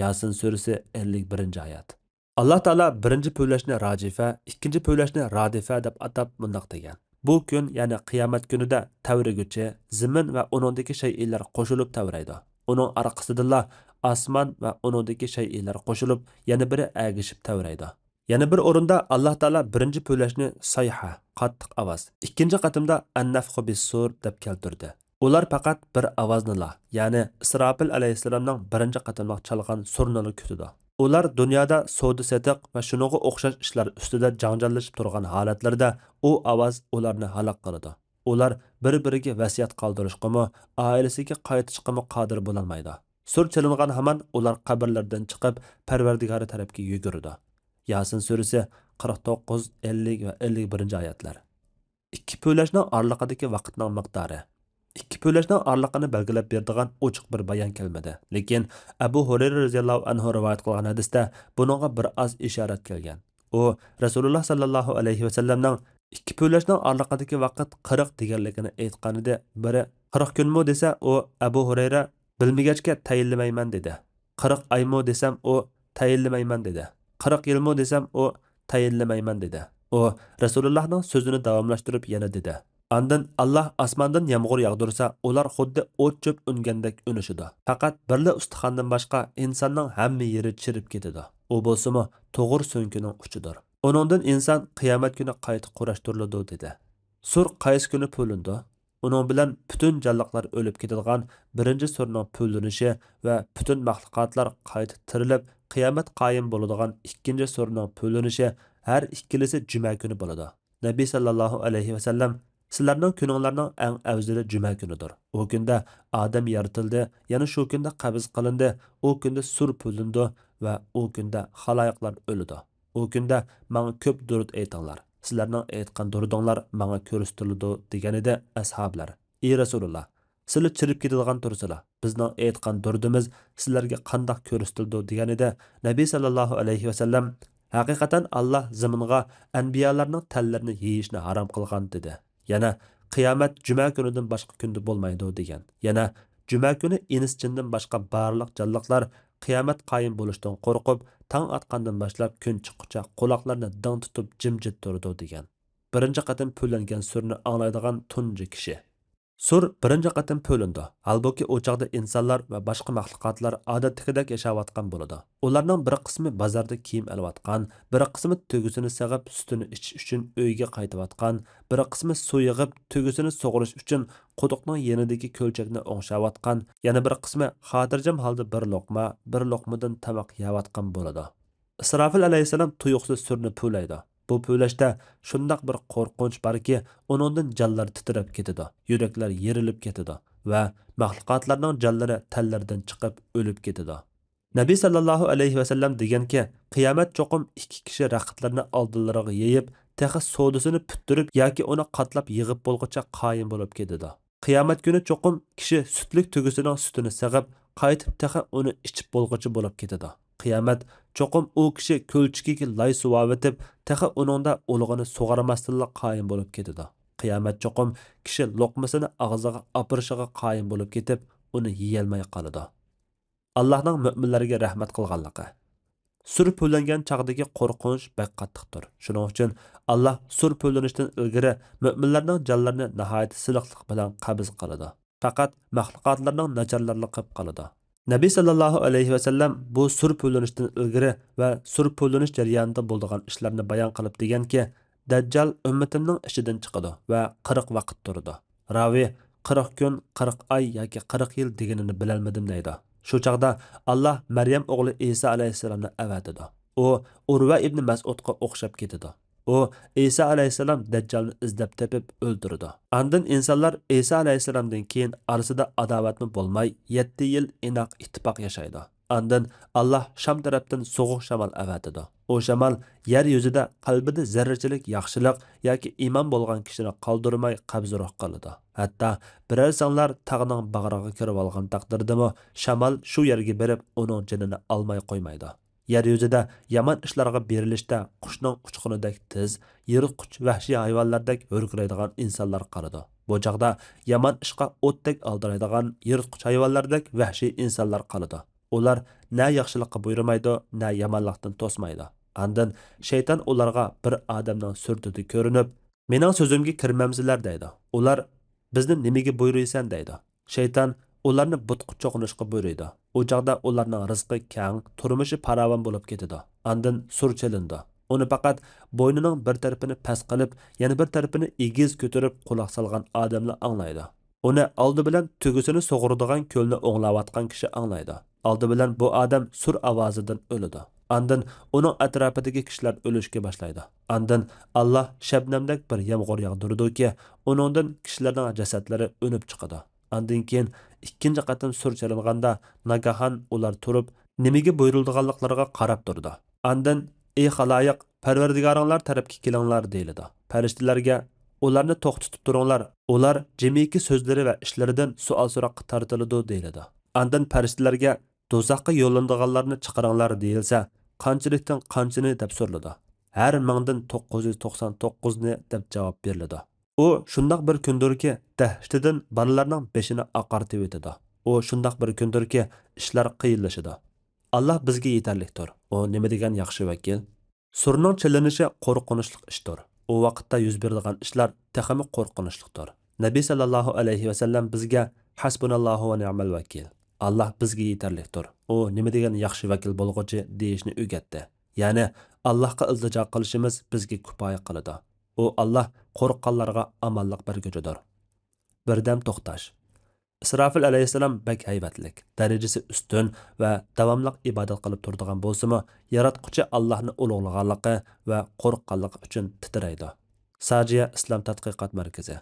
ياسىن سۈرىسى، ئەللىك بىرىنچى ئايەت. ئاللاھ تائالا بىرىنچى پۈۋلەشنى راجىفە، ئىككىنچى پۈۋلەشنى رادىفە دەپ ئاتاپ مۇنداق دېگەن: بۇ كۈن، يەنى قىيامەت كۈنىدە تەۋرىگۈچى زېمىن ۋە ئۇنىڭدىكى شەيئىلەر قوشۇلۇپ تەۋرەيدۇ. ئۇنىڭ ئارقىسىدىنلا ئاسمان ۋە ئۇنىڭدىكى شەيئىلەر قوشۇلۇپ، يەنە بىرى ئەگىشىپ تەۋرەيدۇ. يەنە بىر ئورۇندا ئاللاھ تائالا بىرىنچى پۈۋلەشنى سايھە، قاتتىق ئاۋاز، ئىككىنچى قېتىمدا ئەننەفخۇ بىسسۇر دەپ كەلتۈردى. ئۇلار پەقەت بىر ئاۋازنىلا، يەنى ئىسراپىل ئەلەيھىسسالامنىڭ بىرىنچى قېتىملىق چالغان سۇرنىلا كۈتىدۇ. ئۇلار دۇنيادا سودا-سېتىق ۋە شۇنىڭغا ئوخشاش ئىشلار ئۈستىدە جاڭجاللىشىپ تۇرغان ھالەتلىرىدە ئۇ ئاۋاز ئۇلارنى ھالاك قىلىدۇ. ئۇلار بىر-بىرىگە ۋەسىيەت قالدۇرۇشقىمۇ، ئائىلىسىگە قايتىشقىمۇ قادىر بولالمايدۇ. سۇر چېلىنغان ھامان ئۇلار قەبرىلىرىدىن چىقىپ، پەرۋەردىگارى تەرەپكە يۈگۈرىدۇ. ياسىن سۈرىسى، قىرىق توققۇز، ئەللىك ۋە ئەللىك بىرىنچى ئايەتلەر. ئىككى پۈۋلەشنىڭ ئارىلىقىدىكى ۋاقىتنىڭ مىقدارى. ئىككى پۈۋلەشنىڭ ئارىلىقىنى بەلگىلەپ بېرىدىغان ئوچۇق بىر بايان كەلمىدى. لېكىن ئەبۇ ھۇرەيرە رەزىياللاھۇ ئەنھۇ رىۋايەت قىلغان ھەدىستە بۇنىڭغا بىر ئاز ئىشارەت كەلگەن. ئۇ رەسۇلۇللاھ ساللاللاھۇ ئەلەيھى ۋەسەللەمنىڭ ئىككى پۈۋلەشنىڭ ئارىلىقىدىكى ۋاقىت قىرىق دېگەنلىكىنى ئېيتقانىدى. بىرى، قىرىق كۈنمۇ دېسە، ئۇ، ئەبۇ ھۇرەيرە، بىلمىگەچكە تەيىنلىمەيمەن دېدى. قىرىق ئايمۇ دېسەم، ئۇ، تەيىنلىمەيمەن دېدى. قىرىق يىلمۇ دېسەم، ئۇ، تەيىنلىمەيمەن دېدى. ئۇ رەسۇلۇللاھنىڭ سۆزىنى داۋاملاشتۇرۇپ يەنە دېدى: ئاندىن ئاللاھ ئاسماندىن يامغۇر ياغدۇرسا، ئۇلار خۇددى ئوت-چۆپ ئۈنگەندەك ئۈنۈشىدۇ. پەقەت بىرلا ئۇستىخاندىن باشقا ئىنساننىڭ ھەممە يېرى چىرىپ كېتىدۇ. ئۇ بولسىمۇ تۇغۇر سۆڭىكىنىڭ ئۇچىدۇر. ئۇنىڭدىن ئىنسان قىيامەت كۈنى قايتا قۇراشتۇرۇلىدۇ، دېدى. سۇر قايسى كۈنى پۈۋلىنىدۇ؟ ئۇنىڭ بىلەن پۈتۈن جانلىقلار ئۆلۈپ كېتىدىغان بىرىنچى سۇرنىڭ پۈۋلىنىشى ۋە پۈتۈن مەخلۇقاتلار قايتا تىرىلىپ، قىيامەت قايىم بولىدىغان ئىككىنچى سۇرنىڭ پۈۋلىنىشى ھەر ئىككىلىسى جۈمە كۈنى بولىدۇ. نەبى ساللاللاھۇ ئەلەيھى ۋەسەللەم: سىلەرنىڭ كۈنۈڭلارنىڭ ئەڭ ئەۋزىلى جۈمە كۈنىدۇر. ئۇ كۈندە ئادەم يارىتىلدى، يەنە شۇ كۈندە قەبز قىلىندى، ئۇ كۈندە سۇر پۈۋلىنىدۇ ۋە ئۇ كۈندە خالايىقلار ئۆلىدۇ. ئۇ كۈندە ماڭا كۆپ دۇرۇت ئېيتىڭلار، سىلەرنىڭ ئېيتقان دۇرۇتۇڭلار ماڭا كۆرسىتىلىدۇ، دېگەنىدى ئەسھابلار. ئى رەسۇلۇللا، سىلە چىرىپ كېتىدىغان تۇرسىلا، بىزنىڭ ئېيتقان دۇرۇتىمىز سىلەرگە قانداق كۆرسىتىلىدۇ؟ دېگەنىدە، نەبى ساللاللاھۇ ئەلەيھى ۋەسەللەم: ھەقىقەتەن ئاللا زېمىنغا ئەنبىيالارنىڭ تەنلىرىنى يېيىشنى ھارام قىلغان، دېدى. يەنە قىيامەت جۈمە كۈنىدىن باشقا كۈندە بولمايدۇ، دېگەن. يەنە جۈمە كۈنى ئىنس-جىندىن باشقا بارلىق جانلىقلار قىيامەت قايىم بولۇشتىن قورقۇپ، تاڭ ئاتقاندىن باشلاپ كۈن چىققۇچە قۇلاقلىرىنى دىڭ تۇتۇپ جىمجىت تۇرىدۇ، دېگەن. بىرىنچى قېتىم پۈۋلەنگەن سۈرنى ئاڭلايدىغان تۇنجى كىشى. سۇر بىرىنچى قېتىم پۈۋلىنىدۇ. ھالبۇكى، ئۇ چاغدا ئىنسانلار ۋە باشقا مەخلۇقاتلار ئادەتتىكىدەك ياشاۋاتقان بولىدۇ. ئۇلارنىڭ بىر قىسمى بازاردا كىيىم ئېلىۋاتقان، بىر قىسمى تۆگىسىنى سېغىپ، سۈتىنى ئىچىش ئۈچۈن ئۆيىگە قايتىۋاتقان، بىر قىسمى سۇ يىغىپ، تۆگىسىنى سۇغۇرۇش ئۈچۈن قۇدۇقنىڭ يېنىدىكى كۆلچەكنى ئوڭشاۋاتقان، يەنە بىر قىسمى خاتىرجەم ھالدا بىر لوقما، بىر لوقمىدىن تاماق يەۋاتقان بولىدۇ. ئىسرافىل ئەلەيھىسسالام تۇيۇقسىز سۈرنى پۈۋلەيدۇ. بۇ پۈۋلەشتە شۇنداق بىر قورقۇنچ باركى، ئۇنىڭدىن جانلار تىترەپ كېتىدۇ، يۈرەكلەر يېرىلىپ كېتىدۇ ۋە مەخلۇقاتلارنىڭ جانلىرى تەنلىرىدىن چىقىپ ئۆلۈپ كېتىدۇ. نەبى ساللاللاھۇ ئەلەيھى ۋەسەللەم دېگەنكى، قىيامەت چوقۇم ئىككى كىشى رەختلىرىنى ئالدىلىرىغا يېيىپ، تېخى سودىسىنى پۈتتۈرۈپ ياكى ئۇنى قاتلاپ يىغىپ بولغۇچە قايىم بولۇپ كېتىدۇ. قىيامەت كۈنى چوقۇم كىشى سۈتلۈك تۆگىسىنىڭ سۈتىنى سېغىپ، قايتىپ تېخى ئۇنى ئىچىپ بولغۇچى بولۇپ كېتىدۇ. قىيامەت چوقۇم ئۇ كىشى كۆلچىكىگە لاي سۇۋاۋېتىپ، تېخى ئۇنىڭدا ئۇلىغىنى سۇغارماستىنلا قايىم بولۇپ كېتىدۇ. قىيامەت چوقۇم كىشى لوقمىسىنى ئاغزىغا ئاپىرىشىغا قايىم بولۇپ كېتىپ، ئۇنى يېيەلمەي قالىدۇ. ئاللاھنىڭ مۆمىنلەرگە رەھمەت قىلغانلىقى. سۈر پۈۋلەنگەن چاغدىكى قورقۇنچ بەك قاتتىقتۇر. شۇنىڭ ئۈچۈن ئاللاھ سۈر پۈۋلىنىشتىن ئىلگىرى مۆمىنلەرنىڭ جانلىرىنى ناھايىتى سىلىقلىق بىلەن قەبز قىلىدۇ. پەقەت مەخلۇقاتلارنىڭ ناچارلىرىلىقى قېلىپ قالىدۇ. نەبى ساللاللاھۇ ئەلەيھى ۋەسەللەم بۇ سۈر پۈۋلىنىشتىن ئىلگىرى ۋە سۈر پۈۋلىنىش جەريانىدا بولىدىغان ئىشلارنى بايان قىلىپ دېگەنكى، دەججال ئۈممىتىمنىڭ ئىچىدىن چىقىدۇ ۋە قىرىق ۋاقىت تۇرىدۇ. راۋى، قىرىق كۈن، قىرىق ئاي ياكى قىرىق يىل دېگىنىنى بىلەلمىدىم دەيدۇ. شۇ چاغدا ئاللاھ مەريەم ئوغلى ئىسا ئەلەيھىسسالامنى ئەۋەتىدۇ. ئۇ ئۇرۋە ئىبنى مەسئۇدقا ئوخشاپ كېتىدۇ. ئۇ ئىسا ئەلەيھىسسالام دەججالنى ئىزدەپ تېپىپ ئۆلتۈرىدۇ. ئاندىن ئىنسانلار ئىسا ئەلەيھىسسالامدىن كېيىن ئارىسىدا ئاداۋەتمۇ بولماي، يەتتە يىل ئىناق ئىتتىپاق ياشايدۇ. ئاندىن ئاللاھ شام تەرەپتىن سوغۇق شامال ئەۋەتىدۇ. ئۇ شامال يەر يۈزىدە قەلبىدە زەررىچىلىك ياخشىلىق ياكى ئىمان بولغان كىشىنى قالدۇرماي قەبزى روھ قىلىدۇ. ھەتتا بىرەرسىڭلار تاغنىڭ باغرىغا كىرىۋالغان تەقدىردىمۇ، شامال شۇ يەرگە بېرىپ، ئۇنىڭ جېنىنى ئالماي قويمايدۇ. يەر يۈزىدە يامان ئىشلارغا بېرىلىشتە قۇشنىڭ ئۇچقۇنىدەك تېز، يىرتقۇچ ۋەھشىي ھايۋانلاردەك ھۆركىرەيدىغان ئىنسانلار قالىدۇ. بۇ چاغدا يامان ئىشقا ئوتتەك ئالدىرايدىغان يىرتقۇچ ھايۋانلاردەك ۋەھشىي ئىنسانلار قالىدۇ. ئۇلار نە ياخشىلىققا بۇيرۇمايدۇ، نە يامانلىقتىن توسمايدۇ. ئاندىن شەيتان ئۇلارغا بىر ئادەمنىڭ سۈرىتىدە كۆرۈنۈپ، مېنىڭ سۆزۈمگە كىرمەمسىلەر دەيدۇ. ئۇلار بىزنى نېمىگە بۇيرۇيسەن دەيدۇ. شەيتان ئۇلارنى بۇتقا چوقۇنۇشقا بۇيرۇيدۇ. ئۇ چاغدا ئۇلارنىڭ رىزقى كەڭ، تۇرمۇشى پاراۋان بولۇپ كېتىدۇ. ئاندىن سۇر چېلىنىدۇ. ئۇنى پەقەت بوينىنىڭ بىر تەرىپىنى پەس قىلىپ، يەنە بىر تەرىپىنى ئېگىز كۆتۈرۈپ قۇلاق سالغان ئادەملا ئاڭلايدۇ. ئۇنى ئالدى بىلەن تۈگىسىنى سۇغۇرىدىغان كۆلنى ئوڭلاۋاتقان كىشى ئاڭلايدۇ. ئالدى بىلەن بۇ ئادەم سۇر ئاۋازىدىن ئۆلىدۇ. ئاندىن ئۇنىڭ ئەتراپىدىكى كىشىلەر ئۆلۈشكە باشلايدۇ. ئاندىن ئاللاھ شەبنەمدەك بىر يامغۇر ياغدۇرىدۇكى، ئۇنىڭدىن كىشىلەرنىڭ جەسەتلىرى ئۈنۈپ چىقىدۇ. ئاندىن كېيىن ئىككىنچى قېتىم سۇر چېلىنغاندا، ناگاھان ئۇلار تۇرۇپ، نېمىگە بۇيرۇلىدىغانلىقلىرىغا قاراپ تۇرىدۇ. ئاندىن، ئى خالايىق، پەرۋەردىگارىڭلار تەرەپكە كېلىڭلار، دېيىلىدۇ. پەرىشتىلەرگە، ئۇلارنى توختىتىپ تۇرۇڭلار، ئۇلار جىمىكى سۆزلىرى ۋە ئىشلىرىدىن سوئال-سوراققا تارتىلىدۇ، دېيىلىدۇ. ئاندىن پەرىشتىلەرگە، دوزاخقا يوللىنىدىغانلارنى چىقىرىڭلار، دېيىلسە، قانچىلىكتىن قانچىنى، دەپ سورىلىدۇ. ھەر مىڭدىن توققۇز يۈز توقسان توققۇزنى، دەپ جاۋاب بېرىلىدۇ. ئۇ شۇنداق بىر كۈندۇركى، دەھشىتىدىن بالىلارنىڭ بېشىنى ئاقارتىۋېتىدۇ. ئۇ شۇنداق بىر كۈندۇركى، ئىشلار قىيىنلىشىدۇ. ئاللاھ بىزگە يېتەرلىكتۇر. ئۇ نېمە دېگەن ياخشى ۋەكىل! سۇرنىڭ چېلىنىشى قورقۇنچلۇق ئىشتۇر. ئۇ ۋاقىتتا يۈز بېرىدىغان ئىشلار تېخىمۇ قورقۇنچلۇقتۇر. نەبى سەللەللاھۇ ئەلەيھى ۋەسەللەم بىزگە، ھەسبۇناللاھۇ ۋە نىئمەل ۋەكىل، ئاللاھ بىزگە يېتەرلىكتۇر، ئۇ نېمە دېگەن ياخشى ۋەكىل بولغۇچى، دېيىشنى ئۆگەتتى. يەنى، ئاللاھقا ئىلتىجا قىلىشىمىز بىزگە كۇپايە قىلىدۇ. ئۇ ئاللاھ قورققانلارغا ئامانلىق بەرگۈچىدۇر. بىردەم توختاش. ئىسرافىل ئەلەيھىسسالام بەك ھەيۋەتلىك، دەرىجىسى ئۈستۈن ۋە داۋاملىق ئىبادەت قىلىپ تۇرىدىغان بولسىمۇ، ياراتقۇچى ئاللاھنى ئۇلۇغلىغانلىقى ۋە قورققانلىقى ئۈچۈن تىترەيدۇ. ساجىيە ئىسلام تەتقىقات مەركىزى.